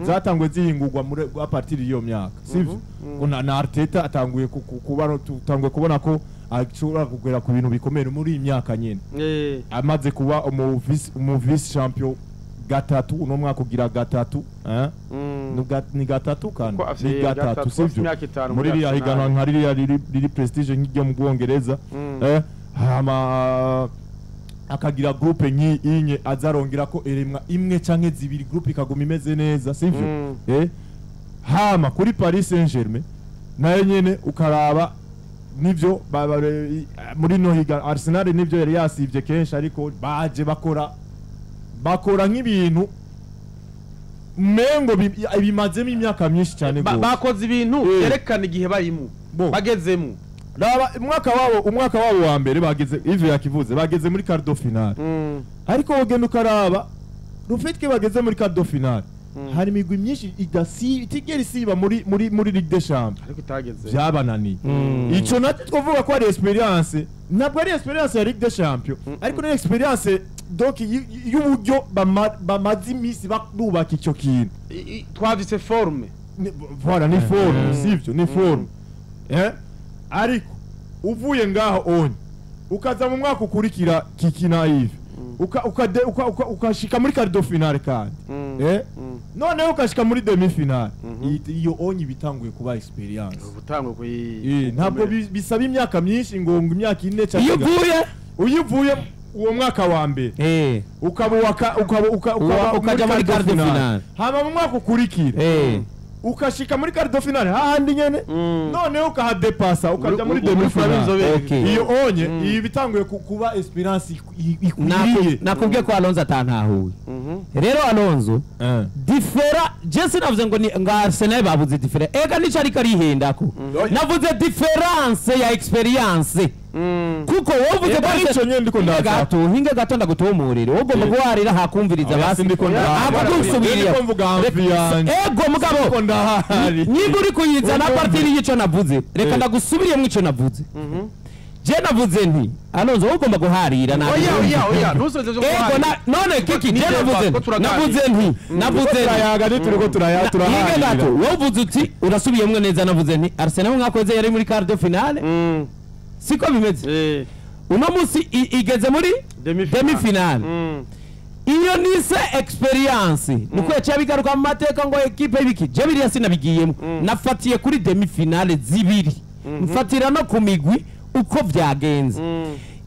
Zatangwe zihingurwa muri a partir y'iyo myaka, sivyo? Na Arteta atanguye kuba tutangwe kubona ko ashobora kugera ku bintu bikomeye muri iyi myaka nyene. Amaze kuba umu vice champion gatatu uno mwaka ugira gatatu, ni gatatu kandi ni gatatu, sivyo? Muri ririya higanwa nka ririya riri prestige nk'iryo mu Bwongereza, hama akagira groupe nk'inye azarongera ko eremwa imwe canke zibiri, groupe ikaguma imeze neza, sivyo? Hama kuri Paris Saint-Germain nayo nyene ukaraba nivyo muri no higa Arsenal nivyo yari yasivye kenshi, ariko baje bakora nk'ibintu mengo bimazemo imyaka myinshi cyane gose. Bakoze ibintu yerekana igihe barimo bagezemo. Raba umwaka wabo wa mbere bageze ivyo yakivuze bageze muri quart de finale. Ariko wogenda ukaraba rufitke bageze muri quart de finale, hari imigwi myinshi itigera isiba muri muri muri Ligue des Champions ariko itageze, byabananiye. Ico natwe twovuga ko ari experience, ntabwo ari experience ya Ligue des Champions, ariko ni experience donc y'uburyo bamaze iminsi bubaka ico kintu. Twavise forme, voilà, ni forme, sivyo? Ni forme. Ariko uvuye ngaho onye ukaza mu mwaka ukurikira kikina hivi ukashika muri quart de finale kandi, noneho ukashika muri demi finale, iyo onye bitanguye kuba experience. Ntabwo bisaba imyaka myinshi ngo imyaka ine cyangwa uyivuye uwo mwaka wa mbere ukaba ukaja muri quart de finale, hama mu mwaka ukurikira ukashika muri quart de finale hahandi nyene, noneho ukahadepasa ukaja muri demi finale. Iyo onye iyi bitanguye kuba experience ikwiriye. Nakubwiye ko Alonso atantahuye. Rero Alonso differa je sinavuze ngo ngo Arsenal babuze differa, ega nico ariko arihendako. Navuze difference ya experience. Kuko wovuze ko ico nyene ndiko ndaza hinga gato ndagutomurire, ugomba guharira hakumviriza basi ndiko mvuga ambiance. Ego mugabo niba uri kuyizana partir y'ico navuze, reka ndagusubiriye mu ico navuze. Je navuze nti Alonso ugomba guharira na oya ntusoze byo guharira. Ego none kiki je navuze nti navuze turayaga turiko turaharira. Wovuze uti urasubiyemwe neza, navuze nti Arsenal mwakoze yari muri quart de finale, siko bimeze? Uno musi igeze muri demi finale. Iyo nise experience nuko yaciye bigaruka mu mateka ngo equipe ibiki je biriya sinabigiyemo. Nafatiye kuri demi finale zibiri, mfatira no ku migwi uko vyagenze.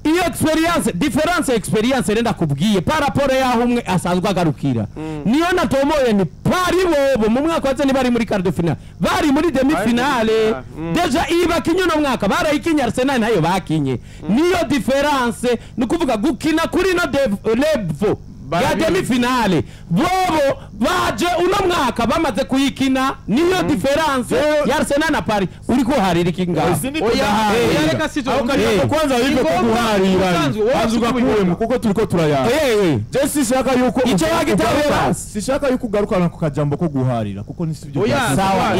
Iyo experience difference experience renda kubwiye par rapport yaho umwe asanzwe agarukira. Niyo natomoye ni pari bobo mu mwaka waze bari muri quart de finale, bari muri demi finale. Deja iba kinyo no mwaka barayikinye Arsenal nayo bakinye. Niyo difference nukuvuga gukina kuri no level ya demi finale, bobo baje uno mwaka bamaze kuyikina. Niyo difference ya Arsenal na Paris. Uriko harira iki ngaho? Oya reka sito kwanza hivyo kuharira azuka kuwemo kuko turiko turaya. Je sishaka yuko ico wagitabera, sishaka yuko ugarukana ku kajambo ko guharira kuko ni sivyo. Sawa,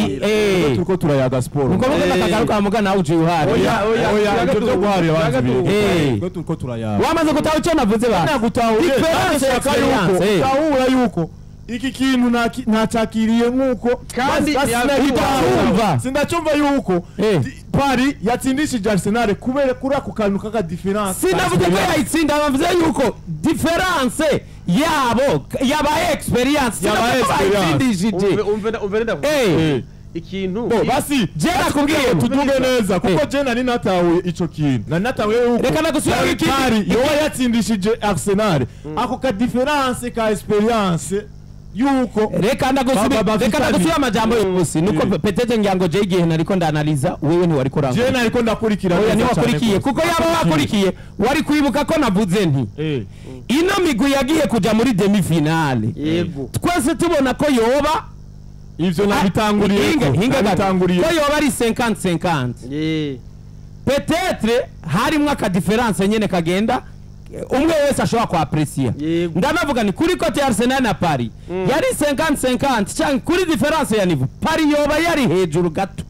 turiko turayaga sport uko muga kagaruka muga nawe uje uhari. Oya ibyo byo guharira banzi biri turiko turayaga. Wamaze gutaha ico navuze ba difference yuko yuko iki kintu ntacakiriye nkuko kandi sindacumva yuko Paris yatsindishije Arsenal kubera kuri ako kantu kaka difference. Sinavuze ko yayitsinda, bavuze yuko difference yabo yabaye experience, yabaye experience. Umve ndavuga ikintu basi je nakubwiye tuduge neza kuko je nari natahuye ico kintu, nari natahuye yuko reka nagusubira iki Paris yoba yatsindishije Arsenal ako ka difference ka experience yuko reka ndagusubira amajambo y'ubusi nuko peut-être ngira ngo je igihe nariko ndanaliza wewe ntiwariko uranga. Je nariko ndakurikira, oya ntiwakurikiye kuko yaba wakurikiye wari kwibuka ko navuze nti ino migwi yagiye kuja muri demi finale, yego twese tubona ko yoba ivyo nabitanguriye hinga gatanguriye ko yoba ari 50-50. Peut-être harimwo aka difference nyene kagenda umwe wese ashobora kuapresiya. Ndanavuga ni kuri côté Arsenal na Paris yari 50-50 cyangwa kuri différence ya niveau Paris yoba yari hejuru gato.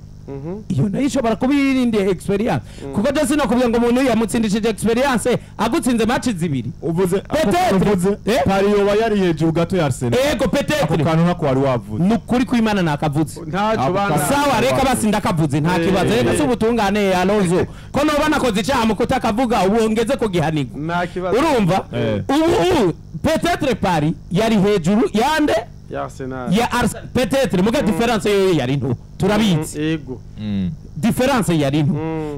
Iyo nayo ishobora kuba irindi experience, kuko je sinakubwira ngo umuntu yamutsindishije experience agutsinze match zibiri. Uvuze uvuze Paris yoba yari hejuru gato ya Arsenal. Ego peut-être ako kantu ntako wari wavuze. Nukuri kwimana nakavuze. Ntacyo bana. Sawa reka basi ndakavuze nta kibazo. Reka si ubutungane Alonso ko noba nakoze icyaha mu kutakavuga ubu ngeze ko gihanirwa. Nta kibazo. Urumva ubu peut-être Paris yari hejuru yande ya Arsenal. Ya Arsenal peut-être muga différence yo yari nto turabizi. Yego. Différence yari nto.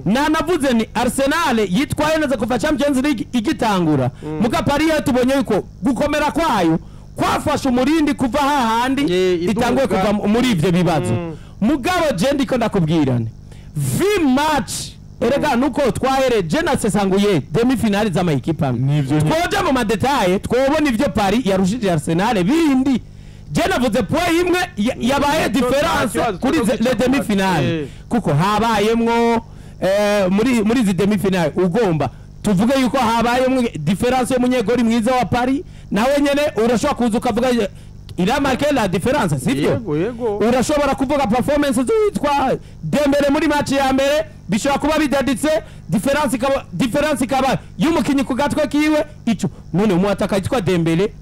Nanavuze ni Arsenal yitwaye neza kuva Champions League igitangura. Muga Paris tubonye yuko gukomera kwayo kwafasha umurindi kuva hahandi itanguye kuva muri ivyo bibazo. Mugabo je ndiko ndakubwirane V match erega nuko twahereje na sesanguye demi finale z'amayikipe amwe. Twoja mu madetaye twobona ivyo Paris yarushije Arsenal bindi. Je navuze point imwe yabaye différence kuri les demi finale kuko habayemwo muri izi demi finale ugomba tuvuge yuko habayemwo différence y'umunyegori mwiza wa Paris nawe nyene urashobora kuza ukavuga il a marqué la différence sivyo? Yego. Urashobora kuvuga performance z'uwitwa Dembele muri match ya mbere bishobora kuba bidaditse différence ikaba y'umukinyi ku gatwe kiwe ico none umwataka yitwa Dembele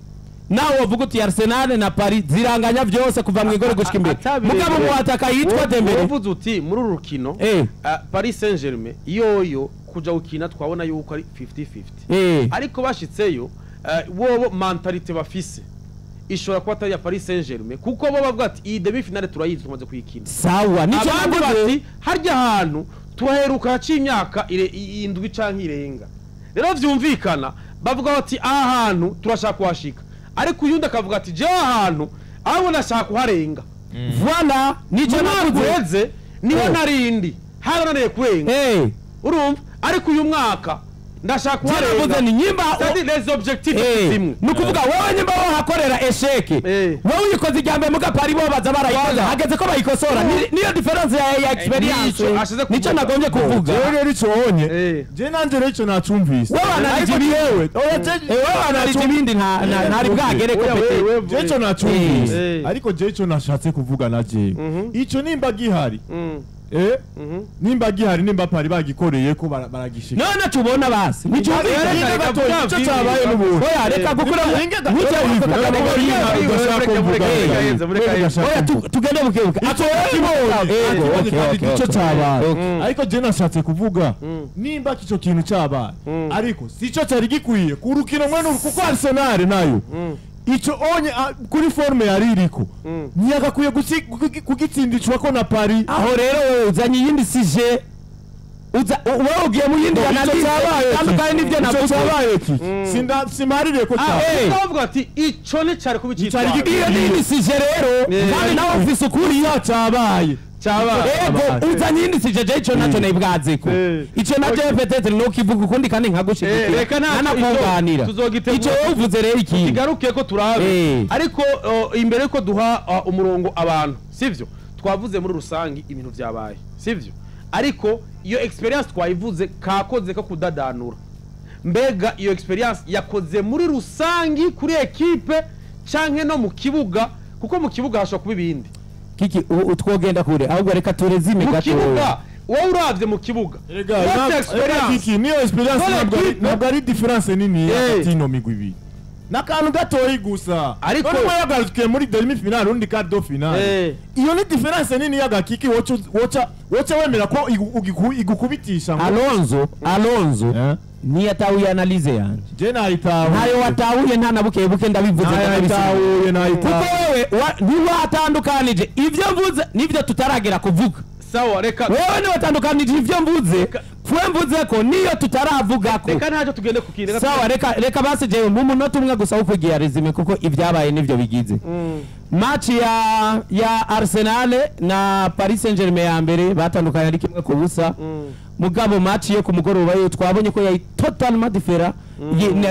nawe uvuga uti Arsenal na Paris ziranganya byose kuva mu igore gushika imbere. Mugabo muwataka yitwa Dembele uvuze uti muri uru rukino Paris Saint-Germain yoyo kuja gukina twabona yuko ari 50-50 ariko bashitseyo wobo mentalite bafise ishobora kuba atari ya Paris Saint-Germain kuko bo bavuga ati iyi demi finale turayizi tumaze kuyikina. Sawa nico bati harya hantu tuheruka haciye imyaka indwi canke irenga. Rero vyumvikana bavuga bati aha hantu turashaka kuhashika ariko uyundi akavuga ati je ahantu aho nashaka kuharenga. Voilà nico navuze niho narindi harananiye kurenga. Urumva ariko uyu mwaka ndashaka kuharenga. Ni nyimba les objectifs zimwe. Nukuvuga wowe nyimba wohakorera échec wowe uyikoze ijambo muga Paris bo baza barayikoze hageze ko bayikosora niyo différence ya experience nico nagombye kuvuga. Jewe rero ico wonye je nanje rero ico nacumvise wowe anarije ibindi ntari bwagere ko pete je ico nacumvise ariko je ico nashatse kuvuga na je ico nimba gihari nimba gihari nimba Paris bagikoreye ko baragishika none tubona basi nico nico cyabaye n'ubu oya reka gukura oya tugende bukebuke ico cyabaye ariko je nashatse kuvuga nimba kico kintu cyabaye ariko sico cyari gikwiye ku rukino mwe kuko Arsenal nayo ico onye kuri forme yari iriko ntiyagakwiye kugitsindishwa ko na Paris. Aho rero uzanye iyindi sije wowe ugiye mu yindi analyse tandukanye n'ivyo navuze cyabaye ki simarire ko cyabaye bavuga ati ico ni cyari kubicitwa iyo ni sije rero kandi nawe ufise ukuri cyabaye ego uzanye iyindi sije je ico naco nayibwazeko ico naco peut-être no kivuga ukundi kandi nkagushigikira reka nanakunganira ico wowe uvuze rero ikindi kigaruke ko turabe ariko imbere ko duha umurongo abantu sivyo twavuze muri rusangi ibintu vyabaye sivyo ariko iyo experience twayivuze kakoze ko kudadanura mbega iyo experience yakoze muri rusangi kuri equipe canke no mu kibuga kuko mu kibuga hashobora kuba ibindi kiki utwogenda kure ahubwo reka turezime gato mu kibuga wowe uravye mu kibuga rega kiki niyo experience ntabwo ari difference nini hagati y'ino migwi ibiri nakantu gatoyi gusa ariko umwe yagarukiye muri demi finale undi quart de finale iyo ni difference nini y'agakiki woca wemera ko igukubitisha Alonso niyatahuye analyse yanje je nayitahuye ntayo watahuye nta nabuke buke ndabivuze nayitahuye nayitahuye kuko wewe ntiwatandukanije ivyo mvuze nivyo tutaragera kuvuga. Sawa reka wewe ntiwatandukanije ivyo mvuze kwe mvuze ko niyo tutaravuga ko reka ntacyo tugende kukindi. Sawa reka basi jewe mu munota umwe gusa ukugira resume kuko ibyabaye nivyo bigize match ya Arsenal na Paris Saint-Germain ya mbere batandukanye ari 1-0. Mugabo match yo kumugoroba yo twabonye ko yari totalement différent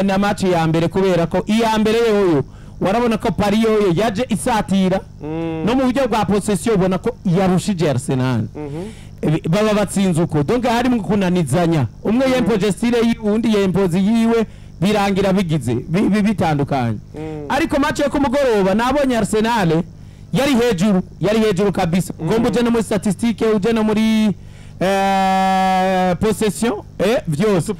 na match ya mbere kubera ko iya mbere yoyo warabona ko Paris yoyo yaje isatira no mu buryo bwa possession ubona ko yarushije Arsenal baba batsinze uko donc harimo kunanizanya umwe yempoje style undi yempoze yiwe Birangira bigize bitandukanye. Ariko match yo kumugoroba nabonye Arsenal yari hejuru, yari hejuru kabisa. Ugomba uje no muri statistique, uje no muri possession, vyose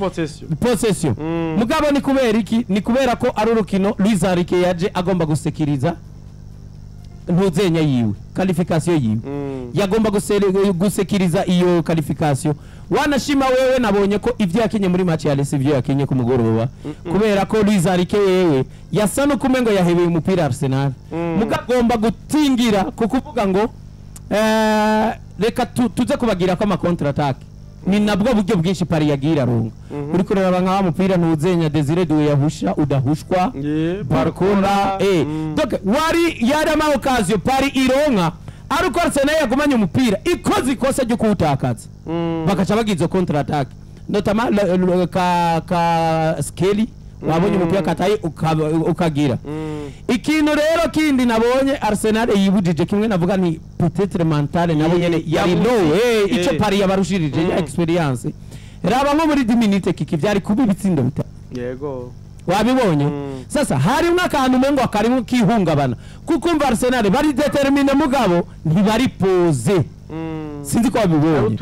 possession. Mugabo ni kubera iki? Ni kubera ko ari urukino Luis Enrique yaje agomba gusekiriza ntuzenya yiwe, qualification yiwe. Yagomba gusekiriza iyo qualification. Wanashima wewe nabonye ko ivyo yakinye muri match ya Leicester ivyo yakinye ku mugoroba, kubera ko Luis Enrique yewe yasa no kumengo yahebeye umupira Arsenal. Mugagomba gutingira kukuvuga ngo reka tuze kubagira ko ama contre attaque. Ni nabwo buryo bwinshi Paris yagira runga. Uri kureba nka mupira ntuzenya Desire Doué yahusha udahushwa Barcola donc wari yari ama occasion Paris ironka ariko Arsenal yagumanye umupira ikoze ikosa ryo kuwutakaza, bakaca bagize contre attaque notamment ka Skelly wabonye umupira katayi ukagira. Ikintu rero kindi nabonye Arsenal yibujije kimwe navuga ni peut-être mentale nabo nyene yari low ico Paris yabarushirije ya experience. Raba nko muri 10 minutes kiki byari kuba ibitsindo bitatu. Yego wabibonye. Sasa hari akantu umengo akarimo kihungabana kuko umva Arsenal bari determine mugabo ntibari pose. Sinzi ko wabibonye.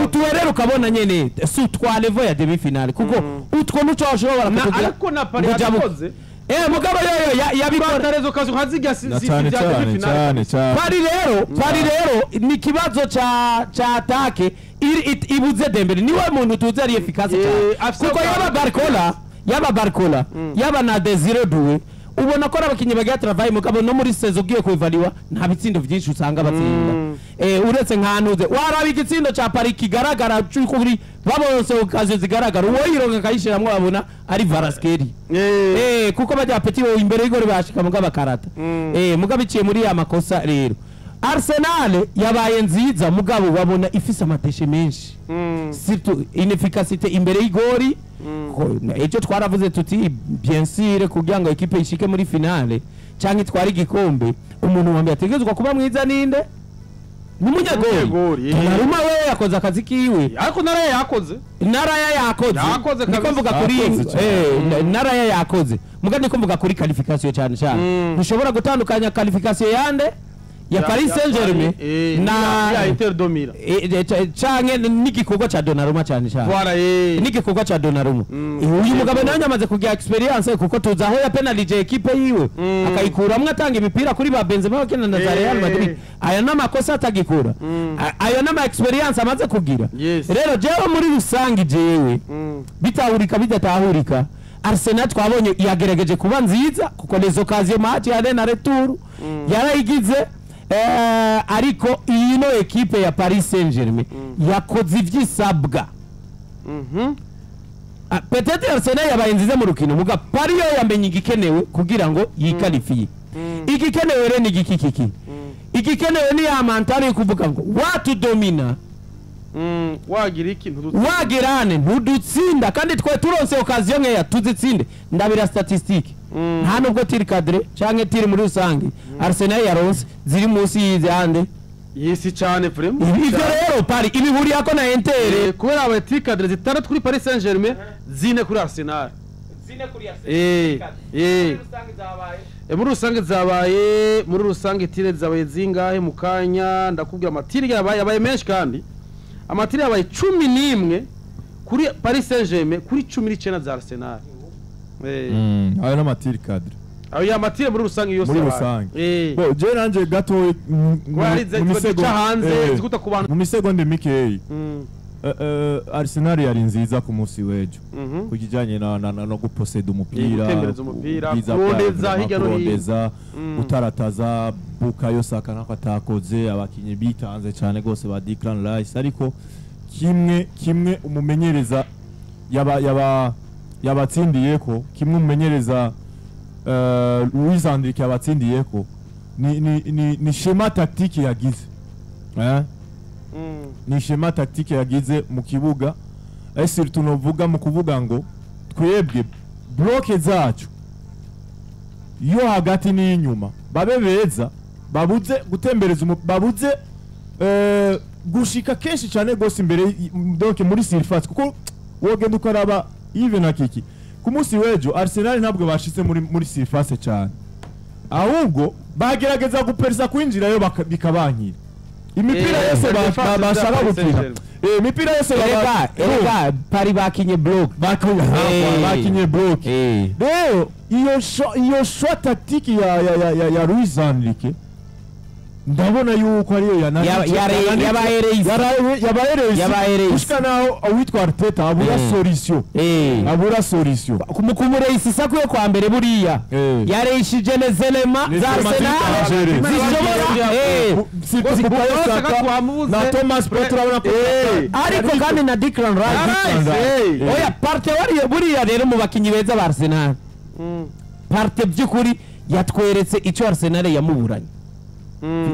Uturere ukabona nyene su twa level ya demi finale kuko utwo nuco bashobora kukugira. Ariko na Paris yakoze mugabo yoyo yabikora rezo kazo haziga si bya demi finale. Paris rero ni kibazo cha attaque ibuze Dembele niwe muntu tuzi ari efficace cyane kuko yaba Barcola yaba na Desire Doué ubona ko abakinyi bagiye travail mugabo no muri saison ugiye kuivaliwa nta bitsindo byinshi usanga batsinda. Uretse nkantuze waraba igitsindo cha Paris kigaragara cyukuri babonse occasion zigaragara uwo yironka kayishiramwe babona ari Varaskeri. Kuko bajya petit wo imbere y'igori bashika mugabo akarata. Mugabo iciye muri ya makosa rero Arsenal yabaye nziza mugabo babona ifise amateshe menshi. Surtout inefficacité imbere y'igori. Ejo twaravuze tuti bien sûr kugira ngo equipe ishike muri finale canke twari igikombe umuntu wambaye ategezwa kuba mwiza ninde? Ni munyagori. Donnarumma we yakoze akazi kiwe. Ariko Naraya yakoze. Naraya yakoze. Niko mvuga kuri Naraya yakoze. Muga niko mvuga kuri qualification cyane cyane. Ntushobora gutandukanya qualification yande ya Paris Saint-Germain na ya Inter de Milan canke n'igikorwa cha Donnarumma cyane cyane. Voilà n'igikorwa cha Donnarumma. Uyu mugabo nawe amaze kugira experience kuko tuza aho ya penalty equipe yiwe akayikuramwe atanga imipira kuri ba Benzema bakina na Real Madrid. Aya namakosa atagikura. Ayo nama experience amaze kugira. Rero jewe muri rusangi jewe bitahurika bidatahurika Arsenal twabonye yagerageje kuba nziza kuko les occasions match ya na retour yarayigize. Ariko ino equipe ya Paris Saint-Germain yakoze ivyisabwa. Peut-être Arsenal yabaye nziza mu rukino muga Paris yo yamenye igikenewe kugira ngo yikalifiye. Igikenewe rero ni igikikiki. Igikenewe ni ya mentale yo kuvuga ngo watu domina wagira iki wagirane ntudutsinda kandi twe turonse occasion nkeya tuzitsinde. Ndabira statistique nta nubwo tiri cadre canke tiri muri rusange Arsenal yaronse ziri munsi y'izande yisi cyane vraiment. Ivyo rero Paris ibihuriye ko na Inter kubera aba tiri cadre zitandatu kuri Paris Saint-Germain zine kuri Arsenal. Zine kuri Arsenal. Muri rusange zabaye muri rusange tire zabaye zingahe mukanya ndakubwira amatiri yabaye menshi kandi amatiri yabaye 11 kuri Paris Saint-Germain kuri 19 za Arsenal. Ayo n'amatiri cadre. Ayo ya matiri muri rusange yose. Muri rusange. Bo je nanje gato mu misegonde mikeyi. Arsenal yari nziza ku munsi w'ejo kujijanye na no guposeda umupira, kurondeza hirya no hino, gutarataza Bukayo Saka nako atakoze abakinyi bitanze cyane gose ba Declan Rice ariko kimwe umumenyereza yabatsindiyeko kimwe umumenyereza Luis Enrique yabatsindiyeko ni schéma tactique yagize ni schéma tactique yagize mu kibuga et surtout novuga mu kuvuga ngo twebwe bloke zacu yo hagati n'inyuma babe beza babuze gutembereza babuze gushika kenshi cyane gose imbere donc muri surface kuko wogenda ukaraba even akiki Ku munsi w'ejo Arsenal ntabwo bashitse muri surface cyane, ahubwo bagerageza gupersa kwinjirayo bikabankira imipira yose bashaka gukina. Imipira yose erega Paris bakinye block, bakinye block. Rero iyo shot tactique ya Luis Enrique ndabona yuko ariyo yabahereye gushika naho uwitwa Arteta abura solution, abura solution kumureyisi sakwiye kwa mbere buriya yareyishije nezelema za Arsenal zishobora na Thomas Partey urabona ko ariko kandi na Declan Rice. Oya Partey wariye buriya rero mu bakinyi beza ba Arsenal, Partey by'ukuri yatweretse icyo Arsenal yamuburanye.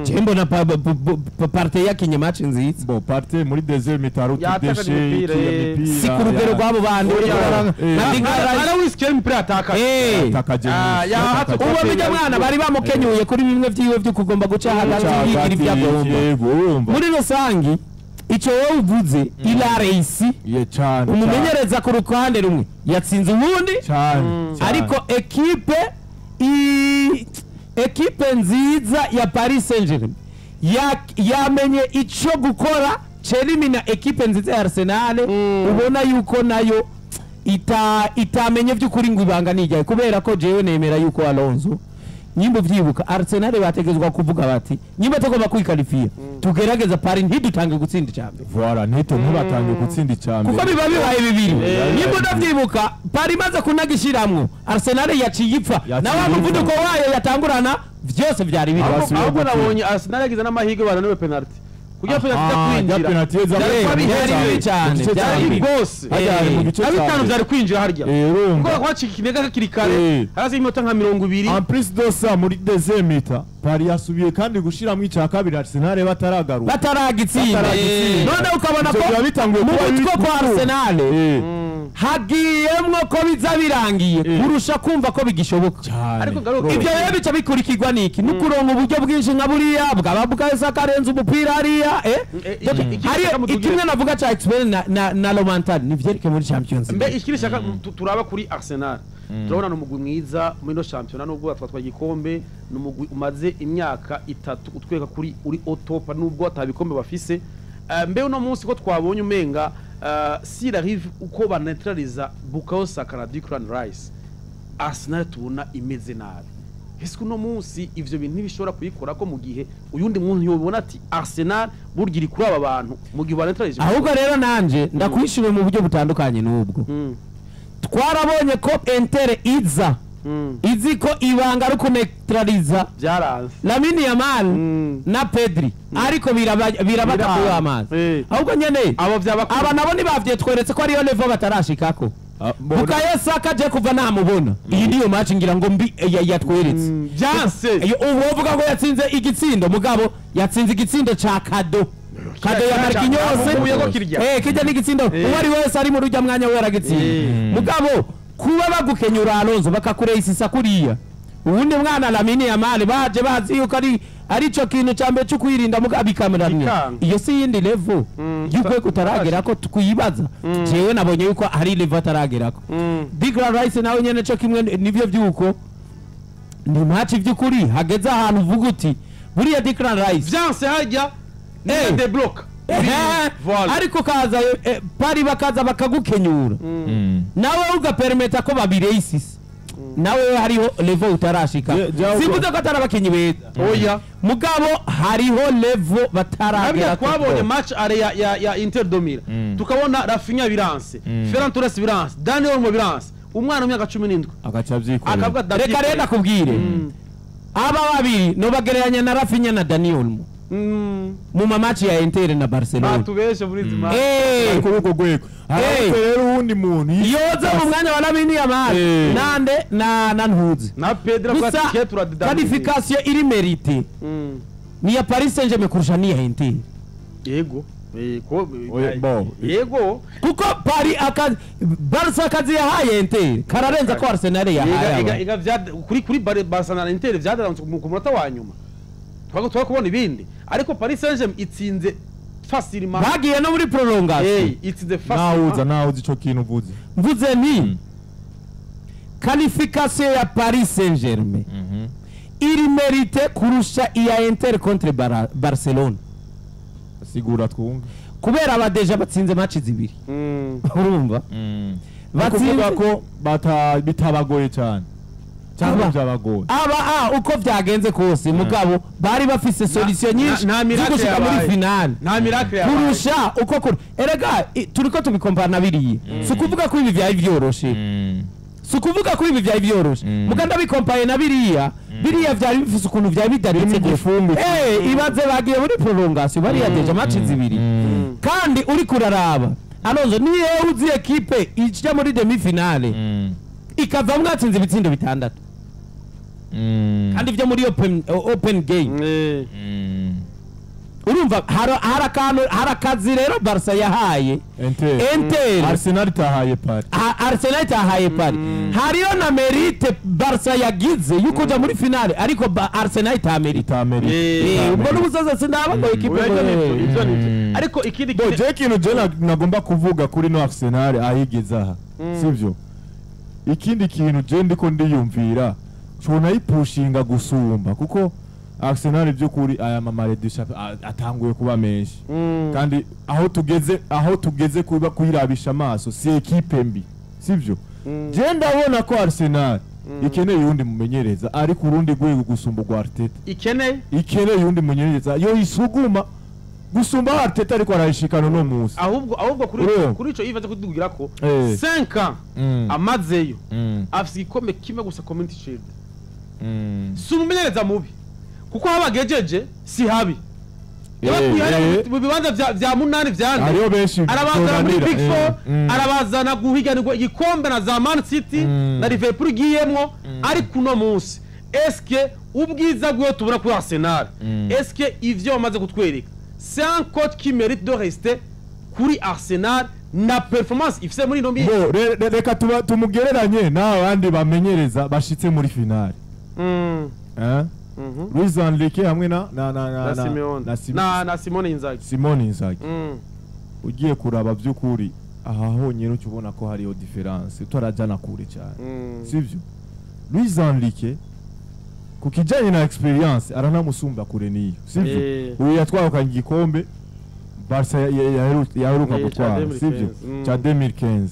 Jembo na Partey yakinye match nziza. Bon, Partey muri deuxième mi-temps utudeshe si ku rugero rw'abo bandi na Declan Rice imipira ataka uwo bijya mwana bari bamukenyuye kuri bimwe vyiwe byo kugomba guca hagati yigira ibyagomba. Muri rusangi icyo wowe uvuze ila reisi umumenyereza ku ruhande rumwe yatsinze ubundi, ariko ekipe nziza ya Paris Saint-Germain yamenye icyo gukora chelimina ekipe nziza ya Arsenal, ubona yuko nayo itamenye by'ukuri ngo ibanga nijyaye, kubera ko jewe nemera yuko Alonso nyimbo vyibuka Arsenal bategezwa kuvuga bati nyimbo tugomba kwikalifia tugerageza Paris ntidutange gutsinda icambere. Voilà, ntito ntibatange gutsinda icambere kuko biba bibaye bibiri. Nyimbo ndavyibuka Paris maze kunagishiramwo Arsenal yaciye ipfa na wa muvuduko wayo yatangurana vyose vyari biri. Ahubwo nabonye Arsenal yagize n'amahirwe bananiwe penalty kugira penalty kwinjira byari cyane byari rwose abitanu byari kwinjira harya kuko kwacika ikinega hakiri kare harazi iminota nka 20. En plus de ça muri deuxième mi-temps Paris yasubiye kandi gushiramo icya kabiri Arsenal bataragaruka bataragitsinda. None ukabona ko mu mutwe kwa Arsenal hagiyemwo ko biza birangiye kurusha kumva ko bigishoboka. Ariko garuka ibyo rero bica bikurikirwa niki nukuronka uburyo bwinshi nka buriya bwaba bwahise akarenza umupira hariya. Hariyo ikimwe navuga ca experience na Lomantal nivyereke muri Champions League. Mbe ikiri shaka turaba kuri Arsenal turabona n'umugwi mwiza muri no championnat nubwo batwatwa igikombe, n'umugwi umaze imyaka 3 utweka kuri uri otopa nubwo atabikombe bafise. Mbe uno munsi ko twabonye umenga si l'arrive uko baneutraliza Bukayo Saka na Declan Rice, Arsenal tubona imeze nabi. Ese uno munsi ivyo bintu ntibishobora kuyikora ko mu gihe uyundi muntu yobona ati Arsenal burya iri kuri aba bantu mu gihe baneutraliza. Ahubwo rero nanje ndakwishimiye mu buryo butandukanye n'ubwo twarabonye ko Inter iza izi ko ibanga ari kuneutraliza byaranze Lamine Yamal na Pedri, ariko birabatakuye amazi. Ahubwo nyene aba nabo nibavyetweretse ko ariyo level batarashikako. Bukayo Saka je kuva namubona iyi niyo match ngira ngo mbi yatweretse byanse. Ubu ngo yatsinze igitsindo mugabo yatsinze igitsindo ca kado ya Marquinhos kijya n'igitsindo uwo ari wese ari mu rujya mwanya we yaragitsinda. Mugabo kuba bagukenyura Alonso bakakureyisisa kuriya uwundi mwana Lamine Yamal baje bazi yuko ari ico kintu ca mbere cyo kwirinda mugabo ikameranya iyo si yindi level yuko kutaragera ko tukuyibaza. Jewe nabonye yuko hari level ataragerako. Declan Rice nawe nyene cyo kimwe nivyo byuko ni match by'ukuri hageze ahantu uvuga uti buriya Declan Rice byanse hajya ni deblock ariko kaza Paris bakaza bakagukenyura nawe ugapermeta ko babireisisa nawe hariho level utarashika. Simbuze ko atarabakinyi beza oya mugabo hariho level bataragera. Twabonye match are ya Inter de Milan tukabona Rafinha biranse, Ferran Torres biranse, Daniel Olmo biranse, umwana w'imyaka 17 agaca byikorera. Reka rero nakubwire aba babiri no bagereranya na Rafinha na Daniel Olmo mu match ya Inter na Barcelona batubeshe muri zima ariko uko gweko ariko rero uwundi muntu yoza mu mwanya wa Lamine Yamal nande na Ntuzi na Pedro kwa ticket turadida qualification iri mérite ni ya Paris Saint-Germain kurusha ni ya Inter. Yego yego kuko Paris akazi Barca akazi yahaye Inter kararenza ko Arsenal yahaye iga kuri Barca na Inter vyadaranze ku munota wa nyuma twago kubona ibindi, ariko Paris Saint-Germain itsinze facilement bagiye no muri prolongation itsinze facilement. Nawuza ico kintu uvuze mvuze nti Qualification ya Paris Saint-Germain iri mérite kurusha iya Inter contre Barcelona. Sigura twumve. Kubera aba déjà batsinze match zibiri. Urumva? Batsinze ko bitabagoye cyane. Cyangwa byabagoye. Aba uko vyagenze kose mugabo bari bafise solution nyinshi gushika muri finale. Nta miracle yabaye. Kurusha uko kuri. Erega turiko tubikompara na biriye. Si kuvuga ko ibi vyari vyoroshe. Si kuvuga ko ibi vyari vyoroshe. Muganda bikompaye na biriya. Biriya vyari bifise ukuntu vyari bidaritse igifungo. Ibaze bagiye muri prolongation bariya déjà match zibiri. Kandi uri kuraraba Alonso niye uzi equipe ijya muri demi finale ikava mwatsinze ibitsindo bitandatu. Kandi vyo muri open game. Urumva harakazi rero Barca yahaye Inter. Arsenal tahaye Paris. Arsenal tahaye Paris. Hariyo na mérite Barca yagize yuko uja muri finale ariko Arsenal ta mérite. Ubwo n'ubusaza sindaba ngo equipe ivyo nivyo. Ariko ikindi je kintu je nagomba kuvuga kuri no Arsenal ahigeza aha. Sivyo? Ikindi kintu je ndiko ndiyumvira cona yipushinga gusumba kuko Arsenal by'ukuri aya mamare du atanguye kuba menshi. Kandi aho tugeze kuba kuyirabisha amaso si equipe mbi. Sivyo? Je ndabona ko Arsenal ikeneye undi mumenyereza ariko urundi rwego gusumba rwa Arteta. Ikeneye undi mumenyereza yo isuguma gusumba Arteta ariko arayishikana no munsi. Ahubwo kuri ico yivaze kudugira ko 5 ans amazeyo afise igikombe kimwe gusa Community Shield. Si umumenyereza mubi kuko habagejeje si habi. Mu bibanza vya munani vyane arabazana muri Big Four, arabazana guhiganirwa igikombe na za Man City na Liverpool igiyemwo. Ariko uno munsi eske ubwiza bwo tubura kuri Arsenal, eske ivyo bamaze kutwereka c'est un coach qui mérite de rester kuri Arsenal na performance ifise muri ino minsi? Reka tumugereranye n'abandi bamenyereza bashitse muri finale. Luis Enrique hamwe na na Simone Inzaghi. Simone Inzaghi. Ugiye kuraba by'ukuri aha honyine ukibona ko hariyo difference utarajana kure cyane. Sivyo? Luis Enrique ku kijanye na experience aranamusumba kure niyo. Sivyo? Uyu yatwahukanye igikombe Barca yaheruka gutwara, sivyo? Cha 2015.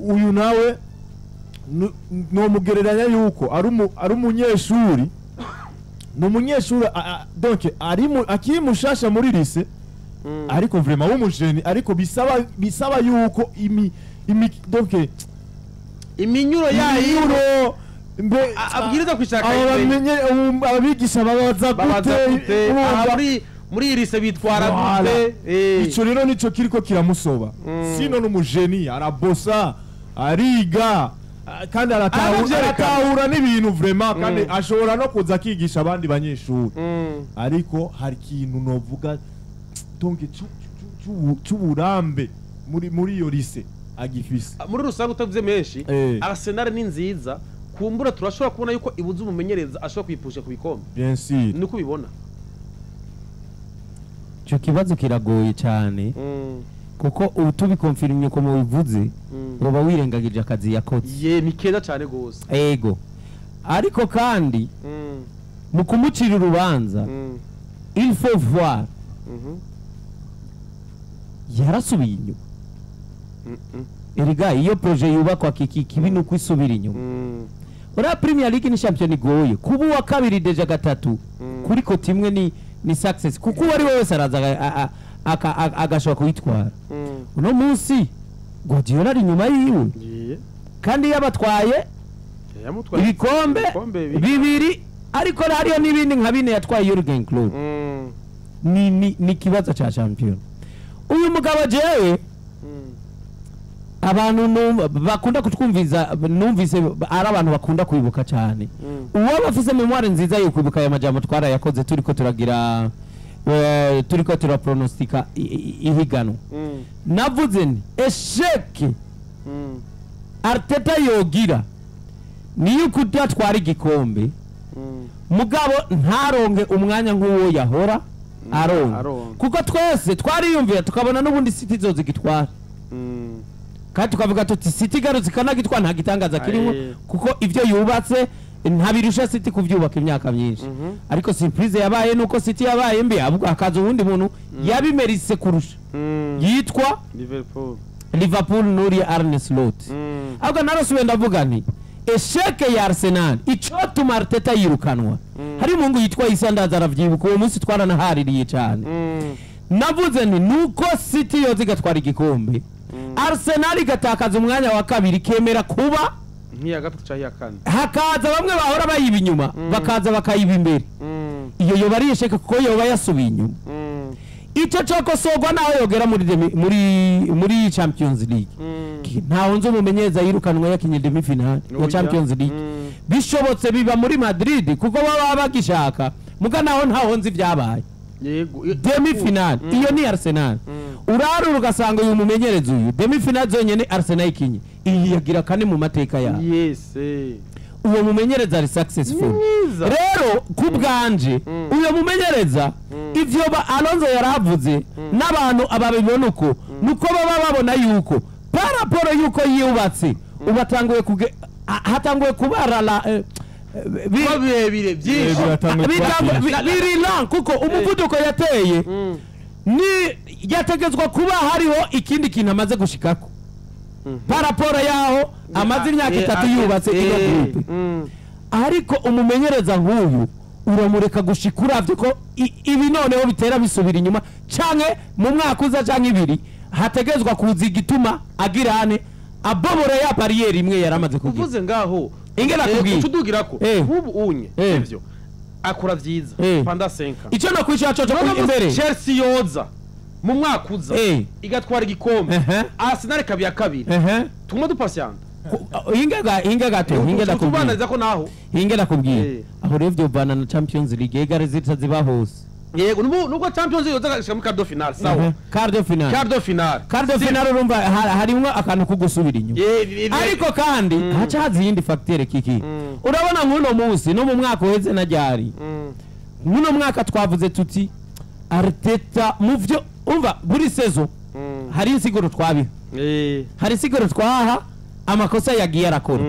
Uyu nawe no mugereranya yuko ari umunyeshuri, ni umunyeshuri donc ari akiri mushasha muri lycée ariko vraiment w'umujeni, ariko bisaba yuko imi donc iminyuro yayo mbe abwiriza kwishaka ababigisha babaza gute muri lycée bitwara gute. Ico rero nico kiriko kiramusoba. Sino n'umujeni arabosa ariga kandi aratahura n'ibintu vraiment, kandi ashobora no kuza akigisha abandi banyeshuri. Ariko hari ikintu novuga donc cy'uburambe muri iyo lycée agifise. Muri rusange utavuze menshi, Arsenal ni nziza kumbura turashobora kubona yuko ibuze umumenyereza ashobora kwipusha ku bikombe. Bien sûr. Niko ubibona. Ico kibazo kiragoye cyane. Kuko ubu tubikonfirmye ko mubivuze uba wirengagije akazi yakoze. Ye ni keza cyane gose. Ego. Ariko kandi mu kumucira urubanza il faut voir yarasubiye inyuma. Erega iyo projet yubakwa kiki kibi nuko isubira inyuma. Ora Premier League ni champion igoye kuba uwa kabiri déjà gatatu kuri koti imwe ni success kuko uwari wese araza agashobora kuyitwara. Uno munsi Guardiola ari inyuma yiwe kandi yabatwaye ibikombe bibiri, ariko hariyo n'ibindi nka bine yatwaye Jurgen Klopp. Ni kibazo cha champion. Uyu mugabo jewe abantu bakunda kutwumviza, numvise ari abantu bakunda kwibuka cyane. Uwo bafise memoire nziza yo kwibuka aya majambo twarayakoze turiko turagira turiko turapronostika ihiganwa. Navuze nti échec Arteta yogira niyo kudatwara igikombe mugabo ntaronke umwanya nk'uwo yahora aronka, kuko twese twariyumvira tukabona n'ubundi City zozigitwara. Kandi tukavuga tuti City igarutse ikanagitwa nta gitangaza kirimo, kuko ivyo yubatse ntabirusha City kuvyubaka imyaka myinshi. Ariko surprise yabaye nuko City yabaye mbi, ahubwo hakaza uwundi muntu yabimerise kurusha yitwa Liverpool nuri Arne Slot. Ahubwo narasubiye ndavuga nti esheke ya Arsenal icotuma Arteta yirukanwa. Hari umungu yitwa Issa Ndaza aravyibuka, uwo munsi twaranahaririye cyane. Navuze nti nuko City yoza igatwara igikombe, Arsenal igatakaza umwanya wa kabiri kemera kuba nk'iya gatatu canke iya kane, hakaza bamwe bahora bayiba inyuma bakaza bakayiba imbere. Iyo yoba ari esheke kuko yoba yasubiye inyuma. Ico cokosorwa naho yogera muri Champions League. Ntaho nzi umumenyereza yirukanwa yakinye demi finale ya Champions League. Bishobotse biba muri Madrid kuko baba bagishaka, muga naho ntaho nzi vyabaye. Yego, demi finale iyo ni Arsenal. Urarura ugasanga uyu mumenyereza uyu demi finale zonyene Arsenal ikinye, iyi yagira kane mu mateka yayo. Yes, uwo mumenyereza ari successful. Rero kubganje uyo mumenyereza ivyo Alonso yaravuze n'abantu ababibona uko nuko baba babona yuko paraporo yuko yubatse ubatanguye hatanguye kubarala birebire byinshi birilan, kuko umuvuduko yateye ni yategezwa kuba hariho ikindi kintu amaze gushikako paraporo yaho amaze imyaka itatu yubatse iyo groupe. Ariko umumenyereza nk'uyu uramureka gushikura ko ibi noneho bitera bisubira inyuma canke mu mwaka uza canke ibiri hategezwa kuza igituma agirane abobora ya barriere imwe yaramaze kugira. Uvuze ngaho ingena kubwiye tudugirako ubu unye ivyo akora vyiza panda 5 ico no kwisha coco imbere Chelsea yoza mu mwaka uza igatwara igikombe Arsenal kabiya kabiri tumwe dupasiyana hinga gato hinga ndakubwira ko naho hinga ndakubwira aho revyo bana na Champions League egare zita ziba hose. Yego nubwo Champions League yoza gashika mu quart de finale, sawa quart de finale quart de finale urumva harimwo akantu kugusubira inyuma. Ariko kandi haca hazi yindi facteur kiki. Urabona nk'uno munsi no mu mwaka uheze na ryari muno mwaka twavuze tuti Arteta muvyo umva buri saison hari insiguro twabiha, hari insiguro twaha amakosa yagiye arakora.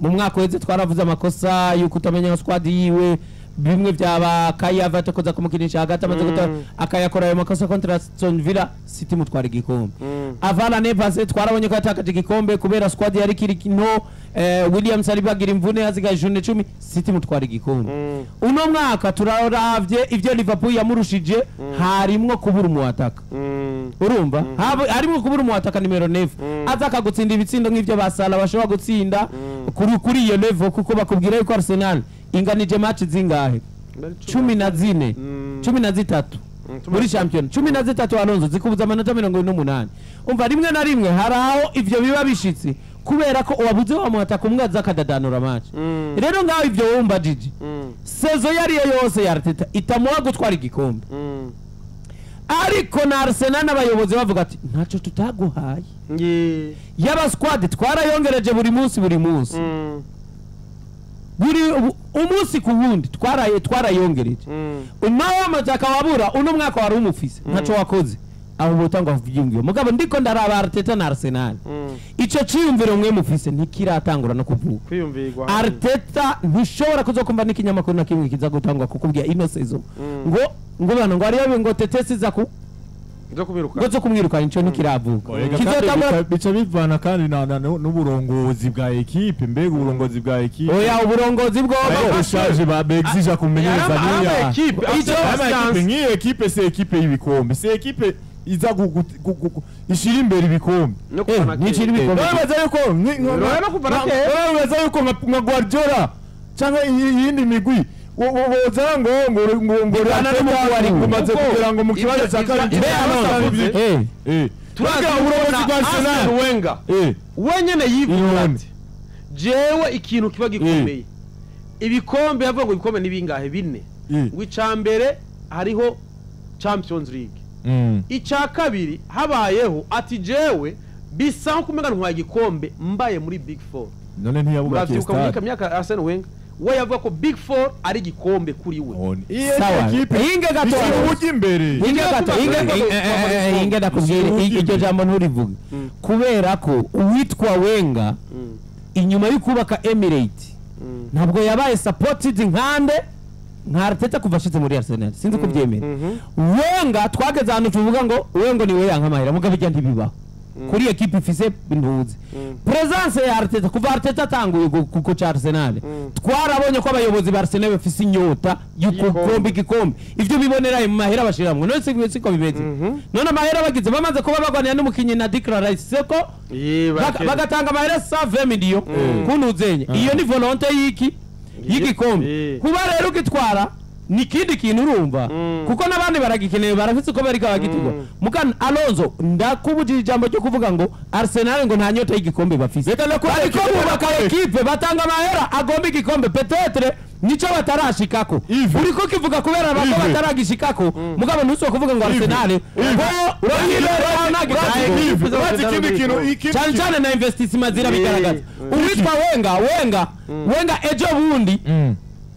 Mu mwaka uheze twaravuze amakosa yuko utamenya squad yiwe, bimwe byaba Kayava atakoza kumukinisha hagati amaze guta akayakora ayo makosa kontra Aston Villa, City mutwara igikombe. Avala Nevase twarabonye ko yatakaje igikombe kubera squad yari kiri no Williams ari bagira imvune hasigaye june 10, City mutwara igikombe. Uno mwaka turaravye ivyo Liverpool yamurushije harimwo kubura umuataka. Urumva harimwo kubura umuataka nimero 9 aza akagutsinda ibitsindo nk'ivyo basala bashobora gutsinda kuri iyo level, kuko bakubwira yuko Arsenal inganije match zingahe 14 13 muri champion 13 Alonso zikubuza amanota 28. Umva rimwe na rimwe haraho ivyo biba bishitse kubera ko uwabuze wa muhataka umwe azakadadanura match. Rero ngaho ivyo wumva Gigi sezo yari yose ya Arteta itamuha gutwara igikombe. Ariko na Arsenal n'abayobozi bavuga ati ntaco tutaguhaye, yaba squad twarayongereje buri munsi buri munsi buri umunsi ku wundi twarayongereje. Unawo amataka wabura uno mwaka wari umufise ntaco wakoze aho botangwa kuvyumvira. Mugabo ndiko ndaraba Arteta na Arsenal ico ciyumviro mwe mufise ntikiratangura no kuvuka kwiyumvirwa. Arteta ntushobora kuzokumva n'ikinyamakuru na kimwe kiza gutangwa kukubwira ino season ngo bana ngo ariyo ngo tetesi za ku ngo kumwiruka nico ntikiravuka kizotangura bica bivana kandi n'uburongozi bwa equipe. Mbega uburongozi bwa equipe, oya uburongozi bwo bashaje ba exija kumenyereza niya equipe ngiye equipe c'est equipe y'ibikombe, c'est equipe iza ishira imbere ibikombe nishira ibikombe. Babaza yuko babaza yuko nka Guardiola cyangwa iyindi migwi woza ngo kumaze kugira ngo mu kibanza cya kabiri. Turaza uburongozi bwa Arsenal Wenger wenyene yivuga ati jewe ikintu kiba gikomeye ibikombe, yavuga ngo ibikombe ni bingahe? Bine. Ngo icambere hariho Champions League, icya kabiri habayeho ati jewe bisa nko kumenya ntwaye igikombe mbaye muri Big Four. None ntiyabubakiye stade myaka Arsene Wenger We yavuga ko Big Four ari igikombe kuri we. Sawa. Hinge gato. Imbere. Hinge gato. Hinge ndakubwira iryo jambo nturivuge. Kubera ko uwitwa Wenger inyuma yo kubaka Emirates ntabwo yabaye supported nkande nka Arteta kuva ashitse muri Arsenal. Sinzi kubyemera. Wenger twageze ahantu tuvuga ngo Wenger ni we yankamahera mugabo bijya ntibibaho. Kuri equipe ifise ntuzi. Presence ya Arteta kuva Arteta atanguye kuko Arsenal. Twarabonye ko abayobozi ba Arsenal bafise inyota y'ukukombe igikombe. Ivyo bibonera mu mahera bashiramwe. None siko bimeze. None amahera bagize bamaze kuba bagwanira n'umukinyi na Declan Rice seko bagatanga amahera 120 million kunuzenye. Iyo ni volonté y'iki y'igikombe. Kuba rero ugitwara ni kindi kintu urumva kuko nabandi baragikeneye barafite uko bari kabagitirwa. Mukan Alonso ndakubujije ijambo ryo kuvuga ngo Arsenal ngo nta nyota y'igikombe bafise. Ariko bubaka equipe batanga amahera agomba igikombe peut-être nico batarashikako. Uriko kivuga kubera bako bataragishikako mugabo ntuso kuvuga ngo Arsenal cyane cyane na investissement zirabigaragaza. Uwitwa Wenger ejo bundi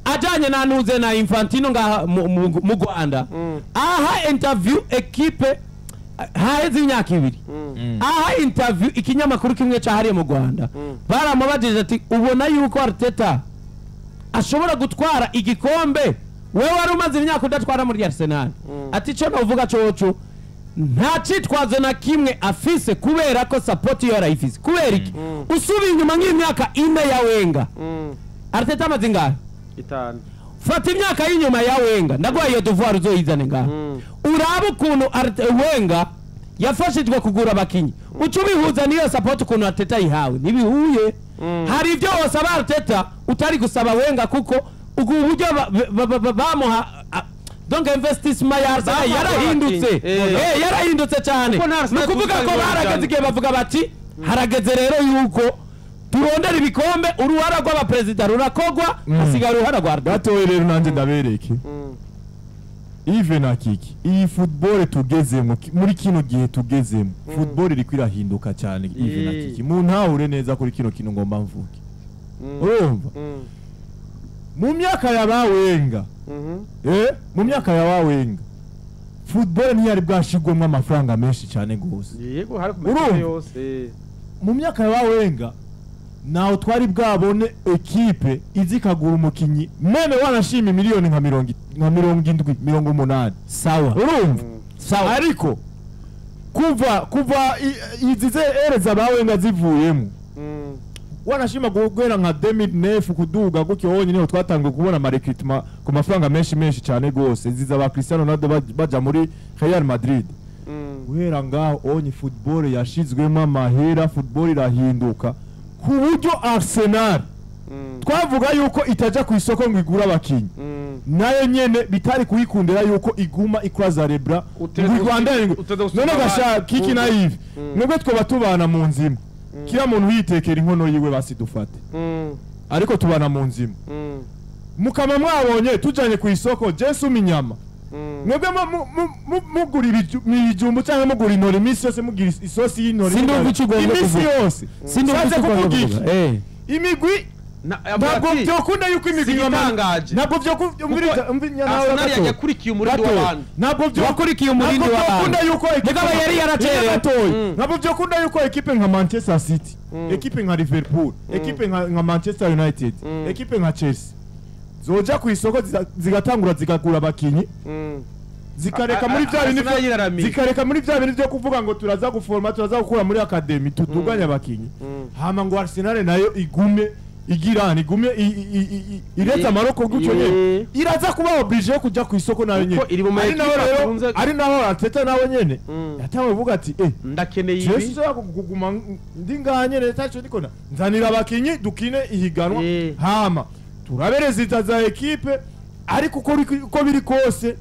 ajanye na Nuze na Infantino ngaha mu Rwanda aha interview equipe haheze imyaka ibiri aha interview ikinyamakuru kimwe cyahariye mu Rwanda baramubajije ati ubona yuko Arteta ashobora gutwara igikombe wewe wari umaze imyaka udatwara muri Arsenal ati cyo novuga coco nta citwazo na kimwe afise kubera ko support yo arayifise kubera iki usubiye inyuma nk'imyaka ine ya Wenger Arteta amaze ingahe itanu fata imyaka y'inyuma ya Wenger ndagwa iyo devoir uzoyizane ngaha uraba ukuntu Wenger yafashijwe kugura abakinyi uca ubihuza niyo support ukuntu Arteta yihawe ntibihuye. Hari ibyo wasaba Arteta utari gusaba Wenger kuko ubwo buryo bamuha donc investissement ya Arsenal yarahindutse yarahindutse cyane. Ni ukuvuga ko barageze igihe bavuga bati harageze rero yuko turondera ibikombe uruhara rw'abaperezida rurakogwa hasigara uruhara rwa Arteta. Gatoye rero nanjye ndabereke Yves na Kiki iyi football tugezemo muri kino gihe tugezemo football iri kwirahinduka cyane. Yves na Kiki mu ntahure neza kuri kino kintu ngomba mvuge. Urumva mu myaka ya ba Wenger mu myaka ya ba Wenger football ntiyari bwashigwemo amafaranga menshi cyane gose. Yego hari ku yose mu myaka ya ba Wenger naho twari bwabone equipe izikagura umukinyi meme wanashima miliyoni nka 70 80. Sawa urumva sawa. Ariko kuva izize ereza ba Wenger zivuyemo wanashima guhera nka 2009 kuduga gutyo honyine niho twatangiye kubona ama recruitment ku mafaranga menshi cyane gose ziza ba Cristiano Ronaldo baja muri Real Madrid. Guhera ngaho onye football yashizwemo amahera football irahinduka ku buryo Arsenal twavuga yuko itaja ku isoko ngo igura abakinyi nayo nyene bitari kuyikundira yuko iguma ikwaza rebra Rwanda none gasha Kiki na Yves nubwo twoba tubana mu nzima kila muntu yitekera inkono yiwe basi dufate ariko tubana mu nzima mukama mwabonye tujanye ku isoko Jesu minyama mwebwe mugura ibijumbu cyangwa mugura intore iminsi yose mugira isosi y'intore iminsi yose sindumva kuvuga imigwi ntabwo byokunda yuko imigwi itangaje ntabwo Arsenal yakurikiye umurindi w'abandi ntabwo byakurikiye umurindi w'abandi yuko mugabo yari yaracerewe ntabwo byokunda yuko equipe nka Manchester City equipe nka Liverpool equipe nka Manchester United equipe nka Chelsea zoja ku isoko zigatangura zigakura abakinyi zikareka muri bya bintu zikareka muri bya bintu byo kuvuga ngo turaza guforma turaza gukura muri academy tutuganya abakinyi hama ngo Arsenal nayo igume igirana igume iretse amaroko gutyo nyene iraza kuba obligé kujya ku isoko nayo nyene ari naho Arteta nawe nyene yatawe uvuga ati ndakeneye ibi Jesu kuguma ndi nganye leta cyo ndikona nzanira abakinyi dukine ihiganwa hama turabereza za equipe ariko uko biri kose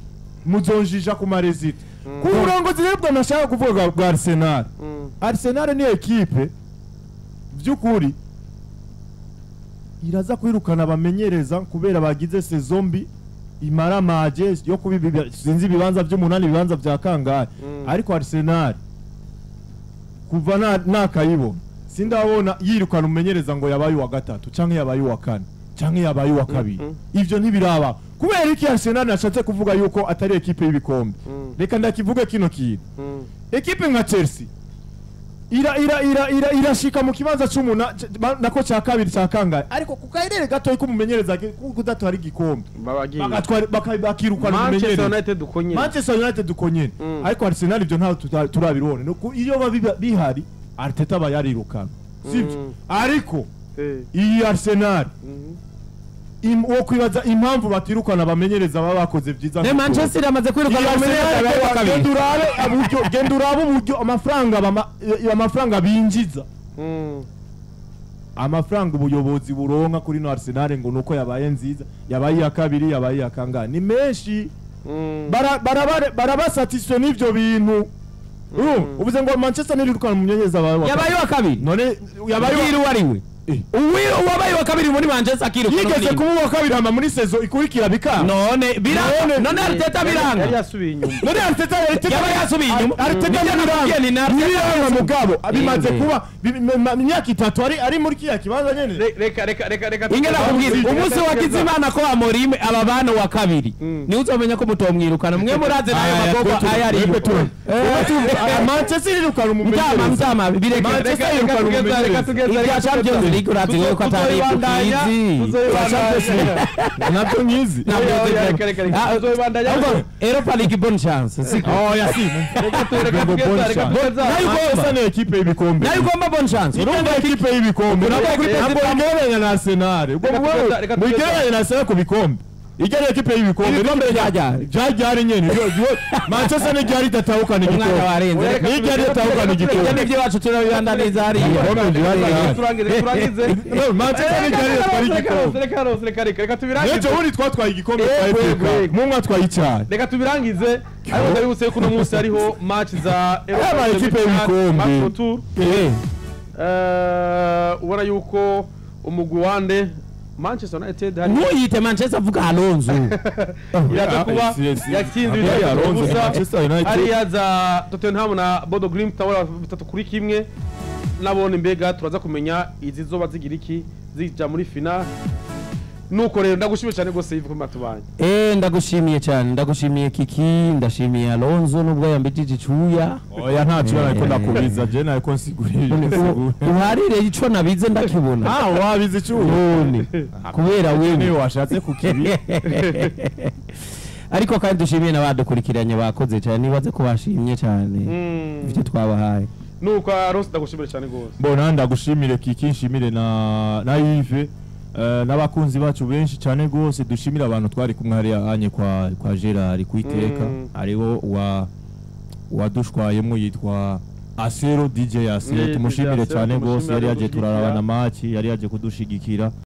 muzonjija ku marezita ku burongozi rero bwa nashaka kuvuga bwa Arsenal. Arsenal ni equipe by'ukuri iraza kwirukana abamenyereza kubera bagize saison mbi imara maje yo kubibi sinzi ibibanza by'umunani ibibanza bya kangahe ariko Arsenal kuva nakayibona sindabona yirukana umumenyereza ngo yabaye uwa gatatu canke yabaye uwa kane. canke yabaye uwa kabiri. Ivyo ntibiraba. Kubera iki Arsenal nashatse kuvuga yuko atari ekipe y'ibikombe? Reka ndakivuge kino kintu. Ekipe nka Chelsea ira ira ira ira irashika mu kibanza c'umuna nako ca kabiri ca kangahe, ariko ku karere gato kumumenyereza kudatwara igikombe bagatwara bakirukana Manchester United ukonyene, Manchester United ukonyene. Ariko Arsenal ivyo ntaho turabirone. Iyo bihari Arteta aba yarirukana, sivyo? Ariko iyi Arsenal wo kwibaza impamvu batirukana bamenyereza baba bakoze vyiza. Ne Manchester amaze kwirukana bamenyereza. Genda urabe uburyo, genda urabe uburyo amafaranga amafaranga binjiza, amafaranga ubuyobozi buronka kuri no Arsenal ngo nuko yabaye nziza, yabaye ya kabiri, yabaye ya kangahe, ni menshi. Barabasatisfait n'ivyo bintu. Uvuze ngo Manchester nirukana umumenyereza bawe yabaye wa kabiri, none yabaye wariwe uwiro wabaye wa kabiri muri Manchester akiruka yigeze kuba uwa kabiri hama muri saison ikurikira bika none biranga, none Arteta biranga yari yasubiye inyuma, none Arteta yaba yasubiye inyuma, Arteta biranga mugabo bimaze kuba imyaka 3 ari muri kiya kibanza nyene. Reka reka reka reka ingena kubwira umunsi wagize Imana ko Amorim aba bana wa kabiri ni uzomenya ko mutomwirukana mwe muraze nayo magogo ayari Manchester irukana umumenyereza mtama bireke Manchester irukana umumenyereza ibya Champions League urazi ko atari ibyo nabyo nkizi Europa League bonne chance siko. Oya si reka ni ekipe y'ibikombe nayo ugomba bonne chance urumva ekipe y'ibikombe ntabwo igereranya na Arsenal, ubwo mugereranya na Arsenal ku bikombe. Ijya ekipe y'ibikombe ibikombe byajyari nyene Manchester ni ryari idatahukana igikombe, ni ryari idatahukana igikombe nibyo bacu turabibandaniza hariya turangize Manchester ni ryari idatwara igikombe. Reka reka tubirangize ejo bundi twatwaye igikombe cya FA mu mwatwaye icyayi. Reka tubirangize ariko ndabibutse ko uno munsi hariho match za Europa ekipe y'ibikombe ubona yuko umugwi wande Manchester United hari ntuyite Manchester avuga Alonso iraza kuba yatsinze Manchester United hariya za Tottenham na Bodo Glimt 3-1 nabone mbega turaza kumenya izi zoba zigira iki zija muri final. Nuko rero ndagushimiye cyane gose Yves kumatubanye. Ndagushimiye cyane, ndagushimiye Kiki, ndashimiye Alonso nubwo yambijije icuya. Oya ntacu ariko ndakubiza je nayo konsigurira. Uharire ico nabize ndakibona. Ah wabize icuya. None kubera wewe ni washatse kukibi. Ariko kandi dushimiye n'abadukurikiranye bakoze cyane, nibaze ko bashimye cyane ivyo twabahaye. Nuko Alonso ndagushimire cyane gose. Mbona ndagushimire Kiki, nshimire na Yves n'abakunzi bacu benshi cyane gose. Dushimira abantu twari kumwe hariya anye kwa Gerard kuiteka, ariwo wa wadushwayemo yitwa Asero DJ Asero, tumushimire cyane gose, yari yaje turarabana match, yari yaje kudushigikira.